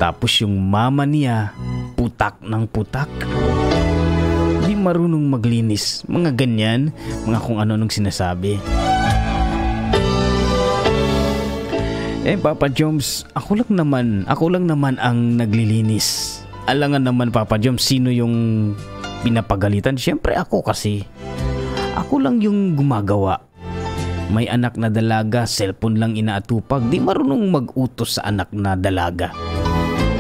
[SPEAKER 3] Tapos yung mama niya, putak ng putak. Di marunong maglinis. Mga ganyan, mga kung ano-anong sinasabi. Papa Joms, ako lang naman ang naglilinis. Alangan naman, Papa Joms, sino yung pinapagalitan? Siyempre ako kasi. Ako lang yung gumagawa. May anak na dalaga, cellphone lang inaatupag. Di marunong mag-utos sa anak na dalaga.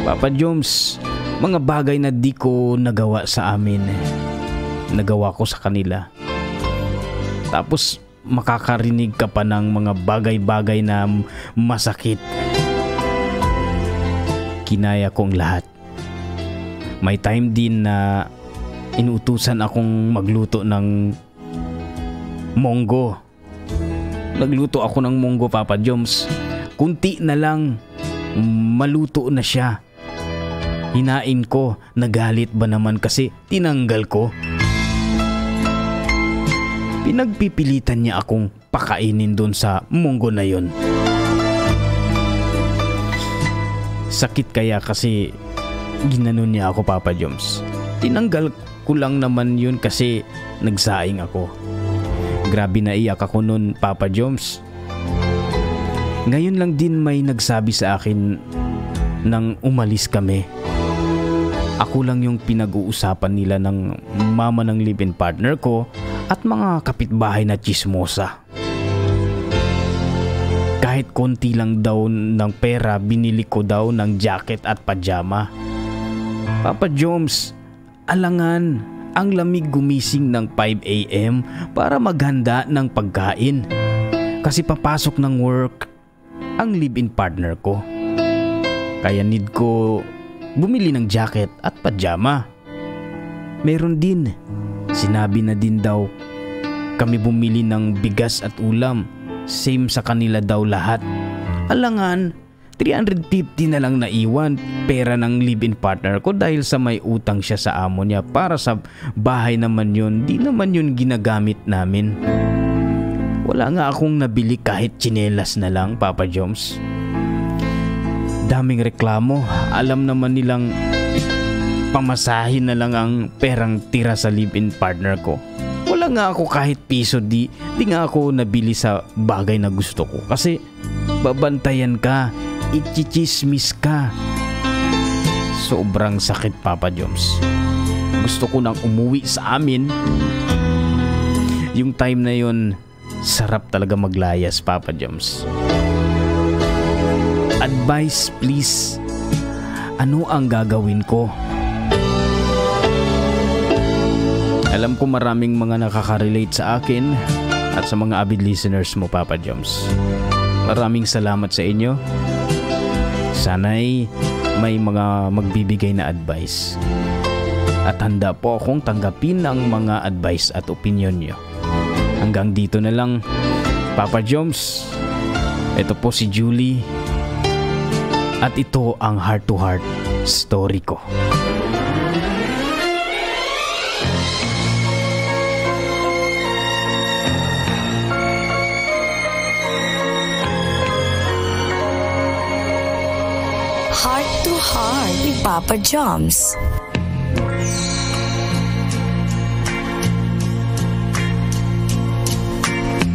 [SPEAKER 3] Papa Joms, mga bagay na di ko nagawa sa amin, nagawa ko sa kanila. Tapos makakarinig ka pa ng mga bagay-bagay na masakit. Kinaya kong lahat. May time din na inuutusan akong magluto ng monggo. Nagluto ako ng monggo, Papa Joms. Kunti na lang, maluto na siya. Hinain ko, nagalit ba naman kasi tinanggal ko. Pinagpipilitan niya akong pakainin doon sa munggo na yon. Sakit kaya kasi ginanon niya ako, Papa Joms. Tinanggal ko lang naman yun kasi nagsaing ako. Grabe na iyak ako noon, Papa Joms. Ngayon lang din may nagsabi sa akin nang umalis kami. Ako lang yung pinag-uusapan nila ng mama ng live-in partner ko at mga kapitbahay na chismosa. Kahit konti lang daw ng pera, binili ko daw ng jacket at pajama. Papa Joms, alangan ang lamig gumising ng 5 a.m. para maghanda ng pagkain. Kasi papasok ng work ang live-in partner ko. Kaya need ko bumili ng jacket at pajama. Meron din, sinabi na din daw kami bumili ng bigas at ulam. Same sa kanila daw lahat. Alangan, 350 na lang naiwan pera ng live-in partner ko dahil sa may utang siya sa amo niya. Para sa bahay naman yun, di naman yun ginagamit namin. Wala nga akong nabili kahit tsinelas na lang, Papa Joms. Daming reklamo, alam naman nilang pamasahin na lang ang perang tira sa live-in partner ko. Wala nga ako kahit piso, di nga ako nabili sa bagay na gusto ko. Kasi babantayan ka, ichichismis ka. Sobrang sakit, Papa Joms. Gusto ko nang umuwi sa amin. Yung time na yun, sarap talaga maglayas, Papa Joms. Advice please. Ano ang gagawin ko? Alam ko maraming mga nakaka-relate sa akin at sa mga avid listeners mo, Papa Joms. Maraming salamat sa inyo. Sana'y may mga magbibigay na advice. At handa po akong tanggapin ang mga advice at opinion nyo. Hanggang dito na lang, Papa Joms. Ito po si Julie. At ito ang heart to heart story ko.
[SPEAKER 6] Heart to Heart with Papa Joms.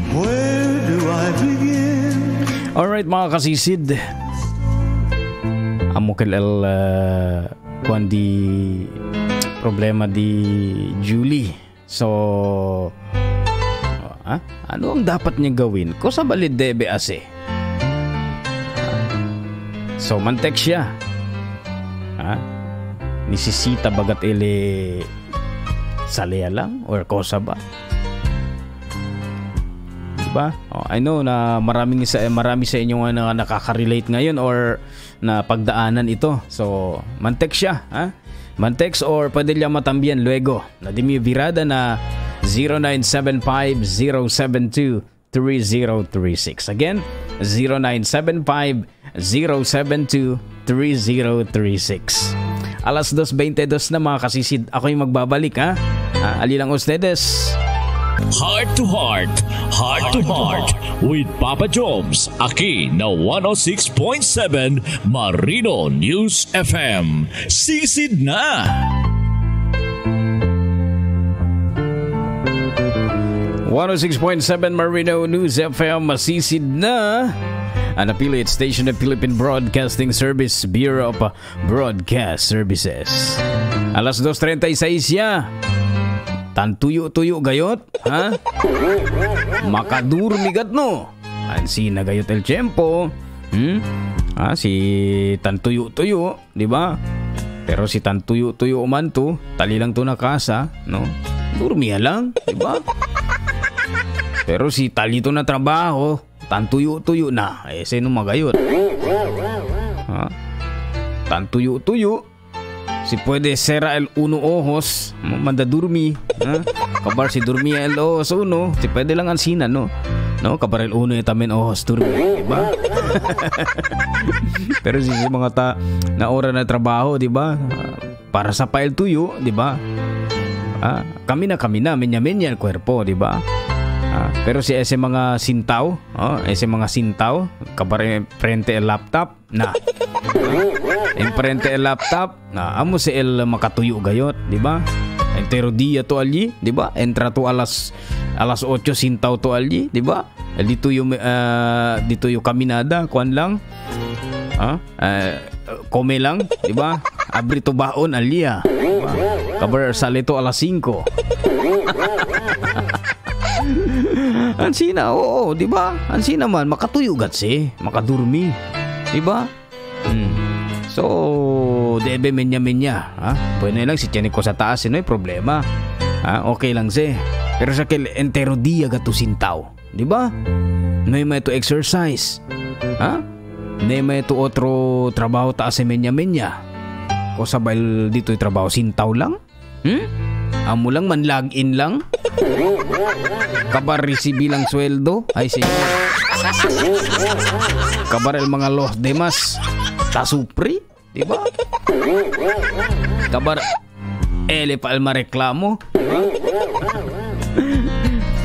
[SPEAKER 7] Where do I begin?
[SPEAKER 3] Alright mga kasisid. Amo el kuan di problema di Julie. So ano ang dapat niya gawin? Cosa bali debe ase? So mantek siya. Ha? Nisisita bagat ele salea lang or cosa ba? Diba? Oh, I know na marami sa inyo na nakaka-relate ngayon or na pagdaanan ito. So, mantek siya, ha? Mantex or pwede niya matambian luego. Na dimi virada na 0975-072-3036. Again, 0975-072-3036. Alas 2:22 na mga kasisid. Ako'y magbabalik, ha? Ali lang ustedes.
[SPEAKER 2] Heart to Heart, Heart to Heart with Papa Joms, aki na 106.7 Marino News FM. Sisid na!
[SPEAKER 3] 106.7 Marino News FM, masisid na! An affiliate station of Philippine Broadcasting Service, Bureau of Broadcast Services. Alas 2:36 ya. Tantuyo-tuyo gayot, ha? Makadurmi gat no. Ansi na gayot el tiempo. Ha, si tantuyo-tuyo, di ba? Pero si tantuyo-tuyo man to, tali lang to na kasa, no? Durmiya lang, di ba? Pero si tali to na trabaho, tantuyo-tuyo na, eh sino magayot? Ha? Tantuyo-tuyo. Si puede sera el uno ojos, manda durmi, ha? Kabar si durmi el ojos uno, si puede lang ansina, no? No, kabar el uno también ojos durmi, di ba? Pero si mga ta na ora na trabaho, di ba? Para sa pael tuyo, di ba? Ah, kami na, menya-menya el cuerpo, di ba? Ah, pero si ese mga sintaw, oh, ese mga sintaw, kabar frente el laptop, na. Enfrente el laptop, na amo si el makatuyo gayot, di ba? Entero dia to allí, di ba? Entra to alas 8 sintaw to allí, di ba? Dito yung dito yung kaminada, kuan lang. Ha? Kome lang, di ba? Abri to baon alia. Diba? Kabar salito alas 5. Ansina, oo, di ba? Ansina man makatuyo gatsi, makadurmi. Di ba? So, debe menya-menya, ha? Pwede lang si tiyan ko sa taas, sino problema. Ha? Okay lang si. Pero sa kel entero dia gato sintaw, di ba? May may to exercise. Ha? May may to otro trabaho taas si menya-menya. O sabay dito yung trabaho sintaw lang? Amo lang man login lang? Kabar receive lang sweldo? Ay senyor. Kabar el mga los demás tasupri, di ba? Kabar ele pa el mareklamo, di ba?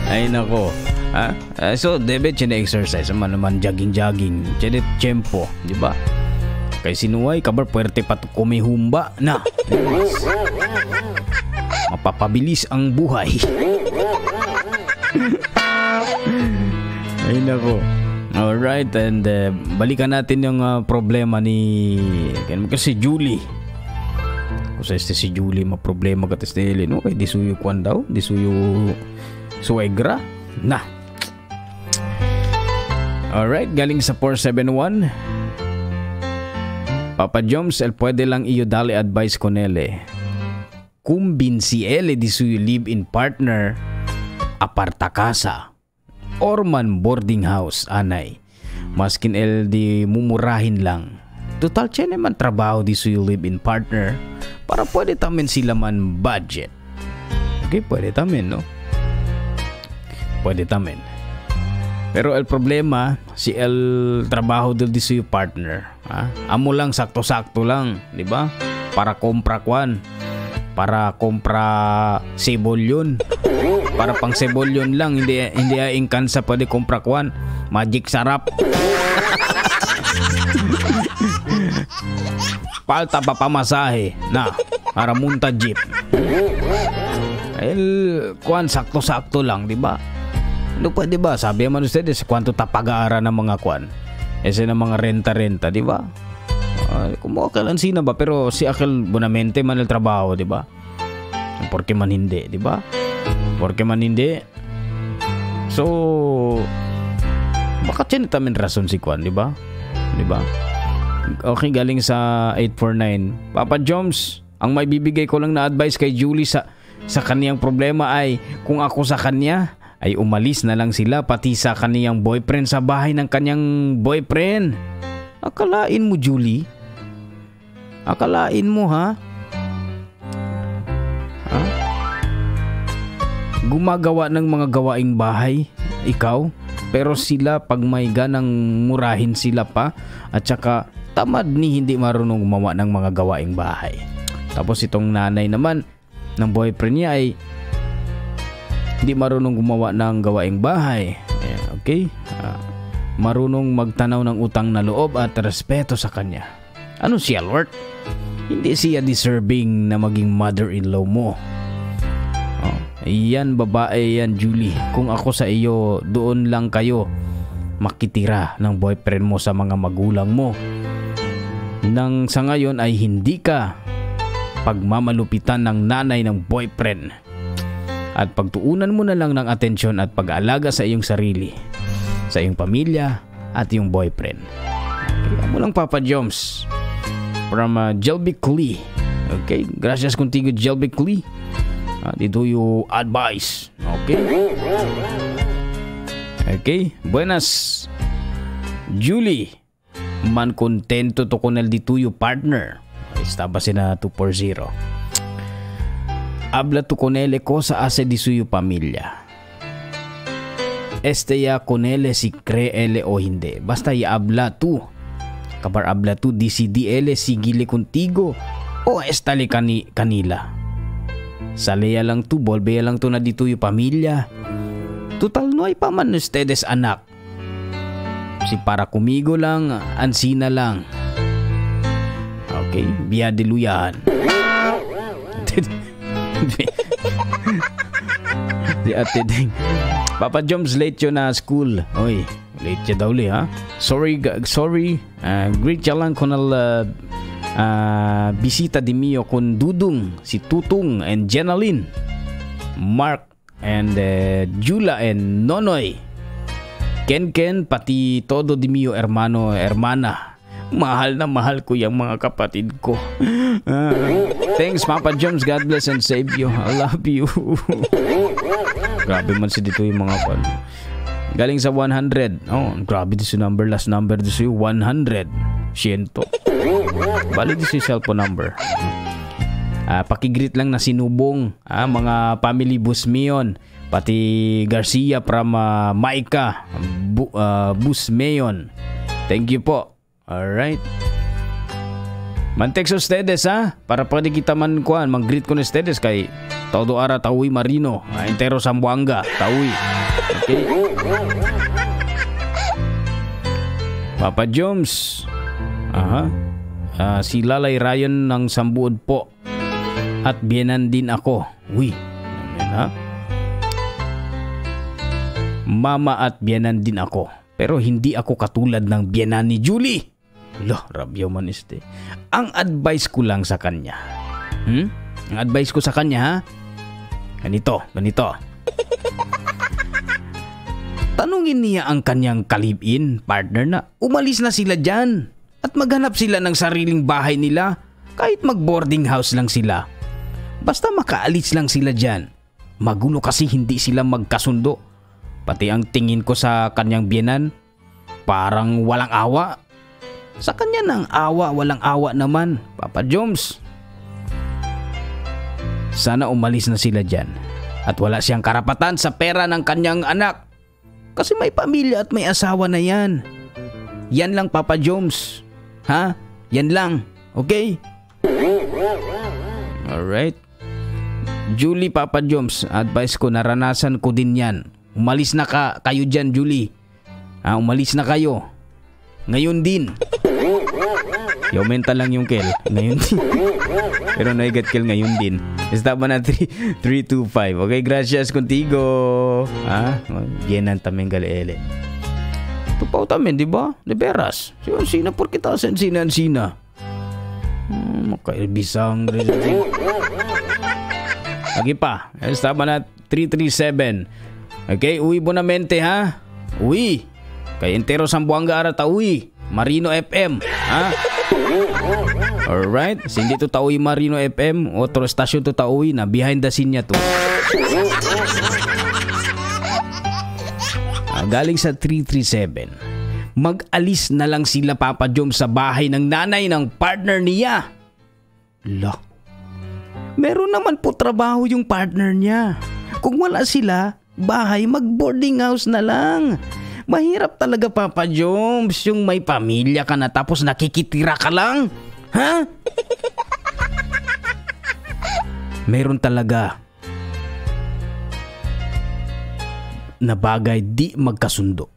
[SPEAKER 3] Ay nako. Ha? So debe chine exercise man naman jogging-jogging, chine tiempo, di ba? Kay sinuay kabar puwerte pa kumihumba na. Mapapabilis ang buhay. Ay nako. Alright, and balikan natin yung problema ni kasi Julie. Kasi este si Julie maproblema ka este no? Kay di suyo kwan daw, di suyo suegra na. Alright, galing sa 471. Papa Joms, el pwede lang iyo dali advice con ele. Kumbinsi ele di suyo live-in partner, aparta casa or man boarding house anay. Maskin el di mumurahin lang. Total tiyan man trabaho di suyo live-in partner para pwede tamin sila man budget. Okay, pwede tamin, no? Pwede tamin. Pero el problema, si el trabaho del di suyo partner, ha? Amo lang, sakto-sakto lang, di ba? Para kompra kwan, para kompra sebolyon. Para pang sebolyon lang, hindi ingkansa pwede kompra kwan, magic sarap. Palta pa pamasahe na para munta jeep. El kwan sakto-sakto lang, di ba? No pwede ba? Sabi naman ustedes, kwanto tapag-aara ng mga kwan. Ese ng mga renta-renta, di ba? Kung okay sina ba, pero si Akel bonamente man el trabaho, di ba? Porque man hindi, di ba? Porque man hindi. So, baka tiyan tamin rason si kwan, di ba? Di ba? Okay, galing sa 849. Papa Joms, ang may bibigay ko lang na advice kay Julie sa kaniyang problema ay kung ako sa kanya, ay umalis na lang sila pati sa kaniyang boyfriend sa bahay ng kanyang boyfriend. Akalain mo, Julie? Akalain mo, ha? Ha? Gumagawa ng mga gawaing bahay, ikaw, pero sila pag may ganang murahin sila pa at saka tamad ni hindi marunong gumawa ng mga gawaing bahay. Tapos itong nanay naman ng boyfriend niya ay hindi marunong gumawa ng gawaing bahay. Ayan, okay? Marunong magtanaw ng utang na loob at respeto sa kanya. Ano siya, Lord? Hindi siya deserving na maging mother-in-law mo. Oh, yan babae yan, Julie. Kung ako sa iyo, doon lang kayo makitira ng boyfriend mo sa mga magulang mo. Nang sa ngayon ay hindi ka pagmamalupitan ng nanay ng boyfriend. At pagtuunan mo na lang ng atensyon at pag-aalaga sa iyong sarili, sa iyong pamilya at iyong boyfriend. Okay, amo lang Papa Joms from Jelby Klee. Okay, gracias contigo Jelby Klee. Dito yung advice. Okay. Okay, buenas Julie. Man contento to con el dituyo partner. Estaba sina 240. Habla tu con él cosa hace di suyo pamilya. Este ya con él si cree él o hindi. Basta ya habla tu. Kabar habla tu DCDL sigile contigo o estale kanila. Saleya lang tu, volve lang tu na dito yung pamilya. Total no ay pa man ustedes anak. Si para kumigo lang, ansina lang. Okay, biya diluyahan. Di Ate Ding. Papa Joms, late yun na school. Oy, late ya daw li ha. Sorry, sorry. Greet ya lang con el bisita di mio con Dudong, si Tutung and Jenaline, Mark and Jula and Nonoy. Ken Ken, pati todo di mio hermano, hermana. Mahal na mahal ko yung mga kapatid ko. Thanks, Papa Joms. God bless and save you. I love you. Grabe man si dito yung mga kwan. Galing sa 100. Oh, grabe this number. Last number this yung 100. Siento. Bali this yung cellphone number. Pakigreet lang na sinubong. Mga family Busmeon. Pati Garcia from Maika. Busmeon. Thank you po. Alright. Mantext ustedes ha. Para pwede kita man kuan, mag-greet ko ni ustedes kay todo ara Tawi Marino, entero Zamboanga, Tawi. Okay. Papa Joms. Aha. Si Lalay Ryan ng Sambuod po. At biyenan din ako. Uy. Amen, ha? Mama at biyenan din ako. Pero hindi ako katulad ng biyenan ni Julie. Loh, rabyo man este. Ang advice ko lang sa kanya. Ang advice ko sa kanya, ha? Ganito, ganito. Tanungin niya ang kanyang kalibin partner na umalis na sila dyan at maghanap sila ng sariling bahay nila kahit mag-boarding house lang sila. Basta makaalis lang sila dyan. Magulo kasi hindi sila magkasundo. Pati ang tingin ko sa kanyang biyenan, parang walang awa. Sa kanya ng awa, walang awa naman, Papa Joms. Sana umalis na sila dyan. At wala siyang karapatan sa pera ng kanyang anak. Kasi may pamilya at may asawa na yan. Yan lang, Papa Joms. Ha? Yan lang. Okay? Alright. Julie, Papa Joms, advice ko, naranasan ko din yan. Umalis na kayo dyan, Julie. Ha, umalis na kayo. Ngayon din. Yo, mental lang yung kill. Ngayon din. Pero naigat kill ngayon din. Estaba na 3, 3, 2, 5. Okay, gracias contigo. Ha? Yenan taming galeele. Tupaw tamin, di ba? De veras. Sina por kita sina sina. Makailbisang. Lagi pa. Estaba na 337. Okay, uwi bonamente ha. Uwi. Kay entero Zamboanga ara ta uwi. Marino FM, ha? Alright, hindi to tauwi Marino FM, otro stasyon to tauwi na behind the scene niya to. Galing sa 337. Mag-alis na lang sila Papa Jom sa bahay ng nanay ng partner niya. La. Meron naman po trabaho yung partner niya. Kung wala sila, bahay, mag-boarding house na lang. Mahirap talaga, Papa Joms, yung may pamilya ka na tapos nakikitira ka lang. Ha? Meron talaga na bagay di magkasundo.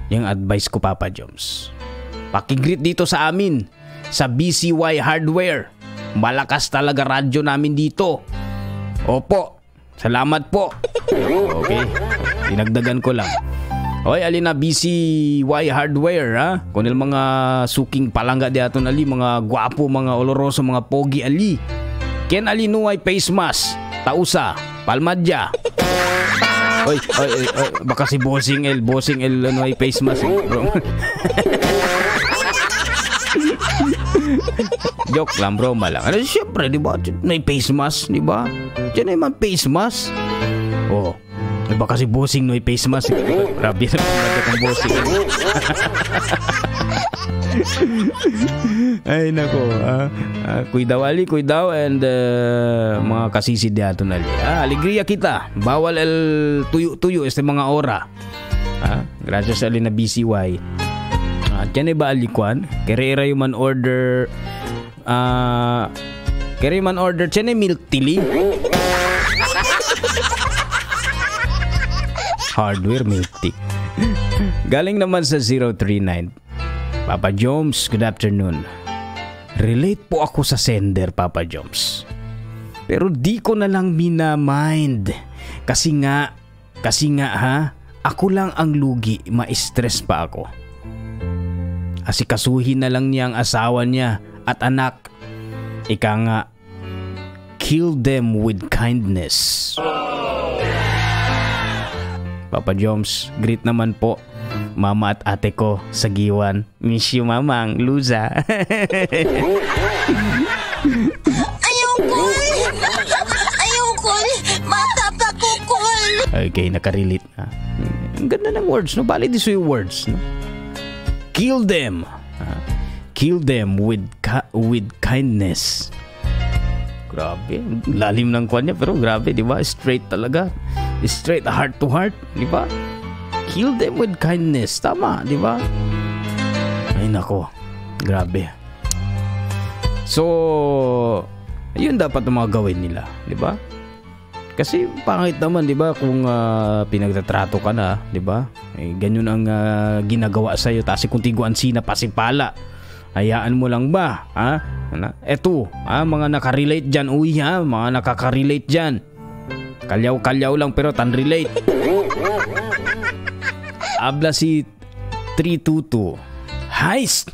[SPEAKER 3] Yung advice ko, Papa Joms. Pakigreet dito sa amin, sa BCY Hardware. Malakas talaga radyo namin dito. Opo, salamat po. Okay, dinagdagan ko lang. Oy, ali na BCY Hardware, ha? Kunil mga suking palangga di aton ali, mga gwapo, mga oloroso, mga pogi ali. Ken ali nuay face mask, tausa, palmadya. Oy, oy, oy, oy, baka si Bossing L, ano ay face mask, bro. Joke lang, bro, malang. Ano, syempre, di ba? May face mask, di ba? Diyan ay man face mask. Oh. Iba kasi bossing no face mask. Grabe na pagdating ang bossing. Ay nako, kuidaw ali, kuidaw and mga kasisi di ato nali. Alegria kita. Bawal el tuyo-tuyo este mga ora. Gracias ali na BCY. Tiyan ba ali kwan? Kerera yung man order kerera man order tiyan milk tea. Hardware milk tea. Galing naman sa 039. Papa Joms, good afternoon. Relate po ako sa sender, Papa Joms. Pero di ko na lang minamind. Kasi nga, Kasi nga ha, ako lang ang lugi, ma-stress pa ako. Asikasuhin na lang niya ang asawa niya at anak. Ika nga, kill them with kindness. Papa Joms, greet naman po mama at ate ko sa Giwan. Miss you, Mamang Luza.
[SPEAKER 6] Ayoko! Ayoko! Bata pa ko, kol!
[SPEAKER 3] Okay, nakarelate na. Ang ganda ng words, no? Bali, this yung words, no? Kill them. Ah, kill them with kindness. Grabe. Lalim ng kwan niya, pero grabe, di ba? Straight talaga. Straight heart to heart, di ba? Kill them with kindness. Tama, di ba? Ay, nako. Grabe. So, yun dapat ang mga gawin nila, di ba? Kasi pangit naman, 'di ba, kung pinagtatrato ka na, 'di ba? Eh, ganyan ang ginagawa sa iyo, tapos kung tiguan sina pasipala. Hayaan mo lang ba, ha? Ano? Eto, ha, mga nakarelate diyan, uy ha, mga nakaka-relate diyan. Kalyaw-kalyaw lang pero tan-relate. Abla si 322. Heist!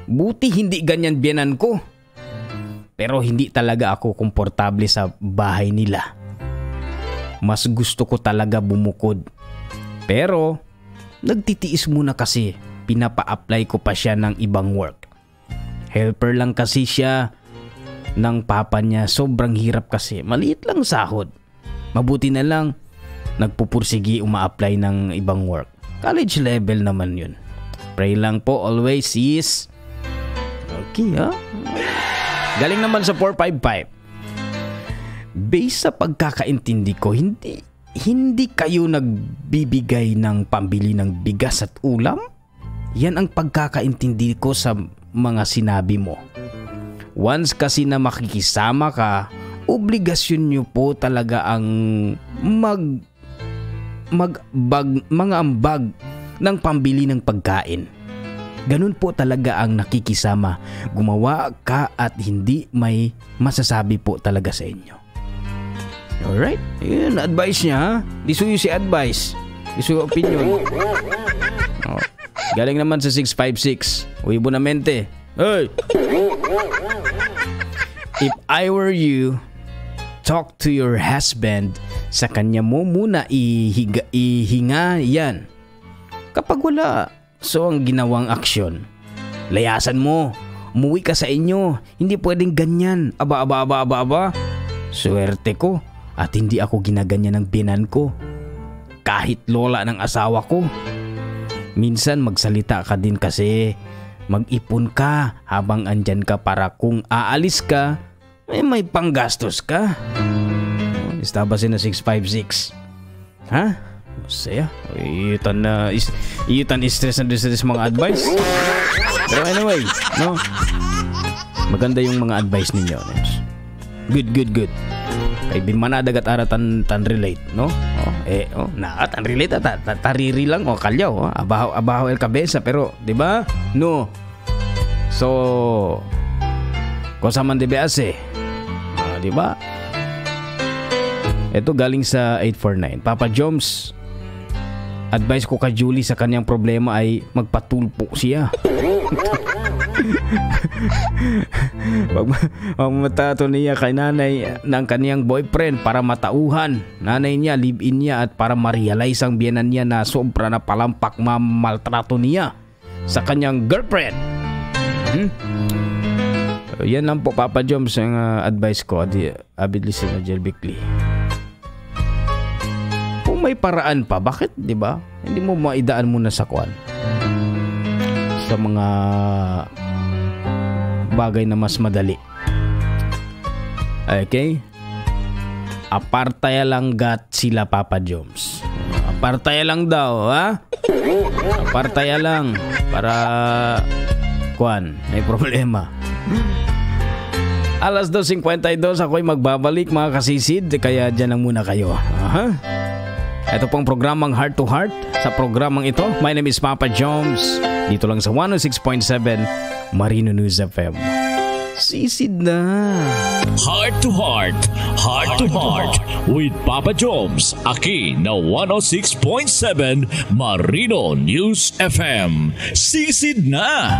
[SPEAKER 3] Buti hindi ganyan biyenan ko. Pero hindi talaga ako komportable sa bahay nila. Mas gusto ko talaga bumukod. Pero nagtitiis muna kasi pinapa-apply ko pa siya ng ibang work. Helper lang kasi siya ng papa niya. Sobrang hirap kasi. Maliit lang sahod. Mabuti na lang nagpupursigi uma-apply ng ibang work. College level naman yun. Pray lang po always, sis. Okay ha? Galing naman sa 455. Based sa pagkakaintindi ko, hindi hindi kayo nagbibigay ng pambili ng bigas at ulam? Yan ang pagkakaintindi ko sa mga sinabi mo. Once kasi na makikisama ka, obligasyon nyo po talaga ang mag magbag mga ambag ng pambili ng pagkain. Ganun po talaga ang nakikisama. Gumawa ka at hindi, may masasabi po talaga sa inyo. Alright? Yun, advice niya ha. Di suyo si advice. Di suyo opinion. Oh. Galing naman sa 656. Uy, bonamente. Hey! If I were you, talk to your husband. Sa kanya mo muna ihinga yan. Kapag wala, so ang ginawang aksyon, layasan mo. Umuwi ka sa inyo. Hindi pwedeng ganyan. Aba, aba, aba, aba, aba. Swerte ko at hindi ako ginaganyan ng biyenan ko. Kahit lola ng asawa ko. Minsan magsalita ka din kasi, mag-ipon ka habang andyan ka para kung aalis ka, eh, may panggastos ka. Oh, estaba na 656. Ha? Masaya. Iutan na is, iutan stress na stress mga advice. Pero anyway, no? Maganda yung mga advice ninyo. Good, good, good. Kay binmanadagat ara tan tan relate, no? Oh, eh, oh, na tan relate ta, ta, tariri lang oh kalyaw, oh. Abaho abaho el cabeza pero, di ba? No. So, cosa man debe hace? Ah, di ba? Ito galing sa 849. Papa Joms, advice ko kay Julie sa kanyang problema ay magpatulpo siya. Pag matato niya kay nanay ng kaniyang boyfriend para matauhan nanay niya, live-in niya at para ma-realize ang biyenan niya na sobra na palampak mamaltrato niya sa kanyang girlfriend. Yan lang po, Papa Joms, ang advice ko. Adi, avid listener Jel Bickley. Kung may paraan pa, bakit, di ba? Hindi mo maidaan muna sa kwan? Sa mga bagay na mas madali. Okay? Apartaya lang gat sila, Papa Joms. Apartaya lang daw, ha? Apartaya lang para kwan, may problema. Alas 2:52 ako'y magbabalik, mga kasisid, kaya dyan lang muna kayo. Aha. Ito pong programang Heart to Heart. Sa programang ito, my name is Papa Joms. Dito lang sa 106.7 Marino News FM. Sisid na.
[SPEAKER 2] Heart to Heart, Heart to Heart with Papa Joms, Aki na 106.7 Marino News FM. Sisid na!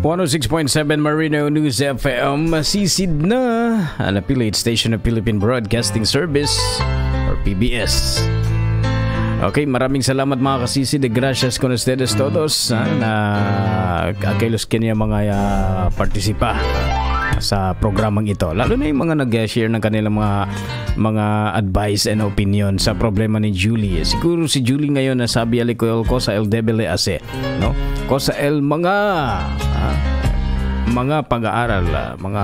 [SPEAKER 3] 106.7 Marino News FM, sisid na, an affiliate station of Philippine Broadcasting Service or PBS. Okay, maraming salamat, mga kasisid. Gracias con ustedes todos, ha, na aquellos kanya mga partisipa sa programang ito. Lalo na yung mga nag-share ng kanilang mga advice and opinion sa problema ni Julie. Siguro si Julie ngayon na sabi ali ko cosa el debe le hace, no? Cosa el mga mga pag-aaral, mga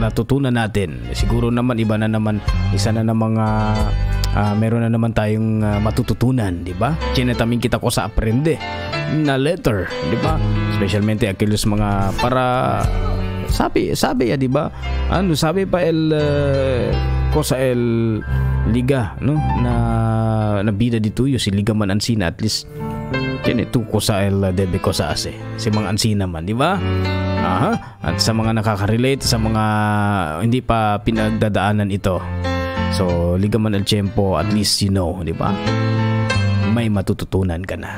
[SPEAKER 3] natutunan natin. Siguro naman iba na naman, isa na ng mga meron na naman tayong matututunan, di ba? Tiene también kita cosa aprende na letter, di ba? Especialmente aquellos mga para sabi sabi ya, di ba? Ano sabi pa el cosa el liga, no? Na na bida dito si liga man ansina, at least tiene tu cosa el debe cosa hace. Si mga ansina man, di ba? Aha. At sa mga nakaka-relate, sa mga hindi pa pinagdadaanan ito. So, liga man el tiempo, at least you know, di ba? May matututunan ka na.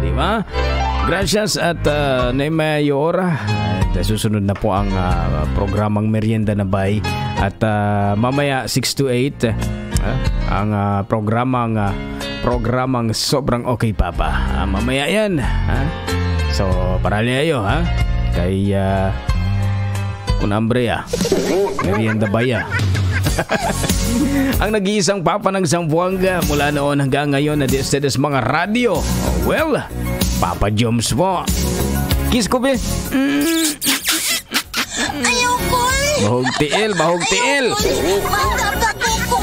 [SPEAKER 3] Di ba? Gracias at na ora. At susunod na po ang programang Merienda na Bay. At mamaya 6 to 8 ang programang Sobrang Okay Papa. Mamaya yan. Ha? So, para ayo ha? Kay kun hambre ah. Merienda ba ya? Ang nag-iisang papa ng Zamboanga mula noon hanggang ngayon na di ustedes mga radyo. Well, Papa Joms po. Kiss ko be.
[SPEAKER 6] Ayaw ko.
[SPEAKER 3] Bahog tiil, bahog tiil.
[SPEAKER 6] Bata pa ko.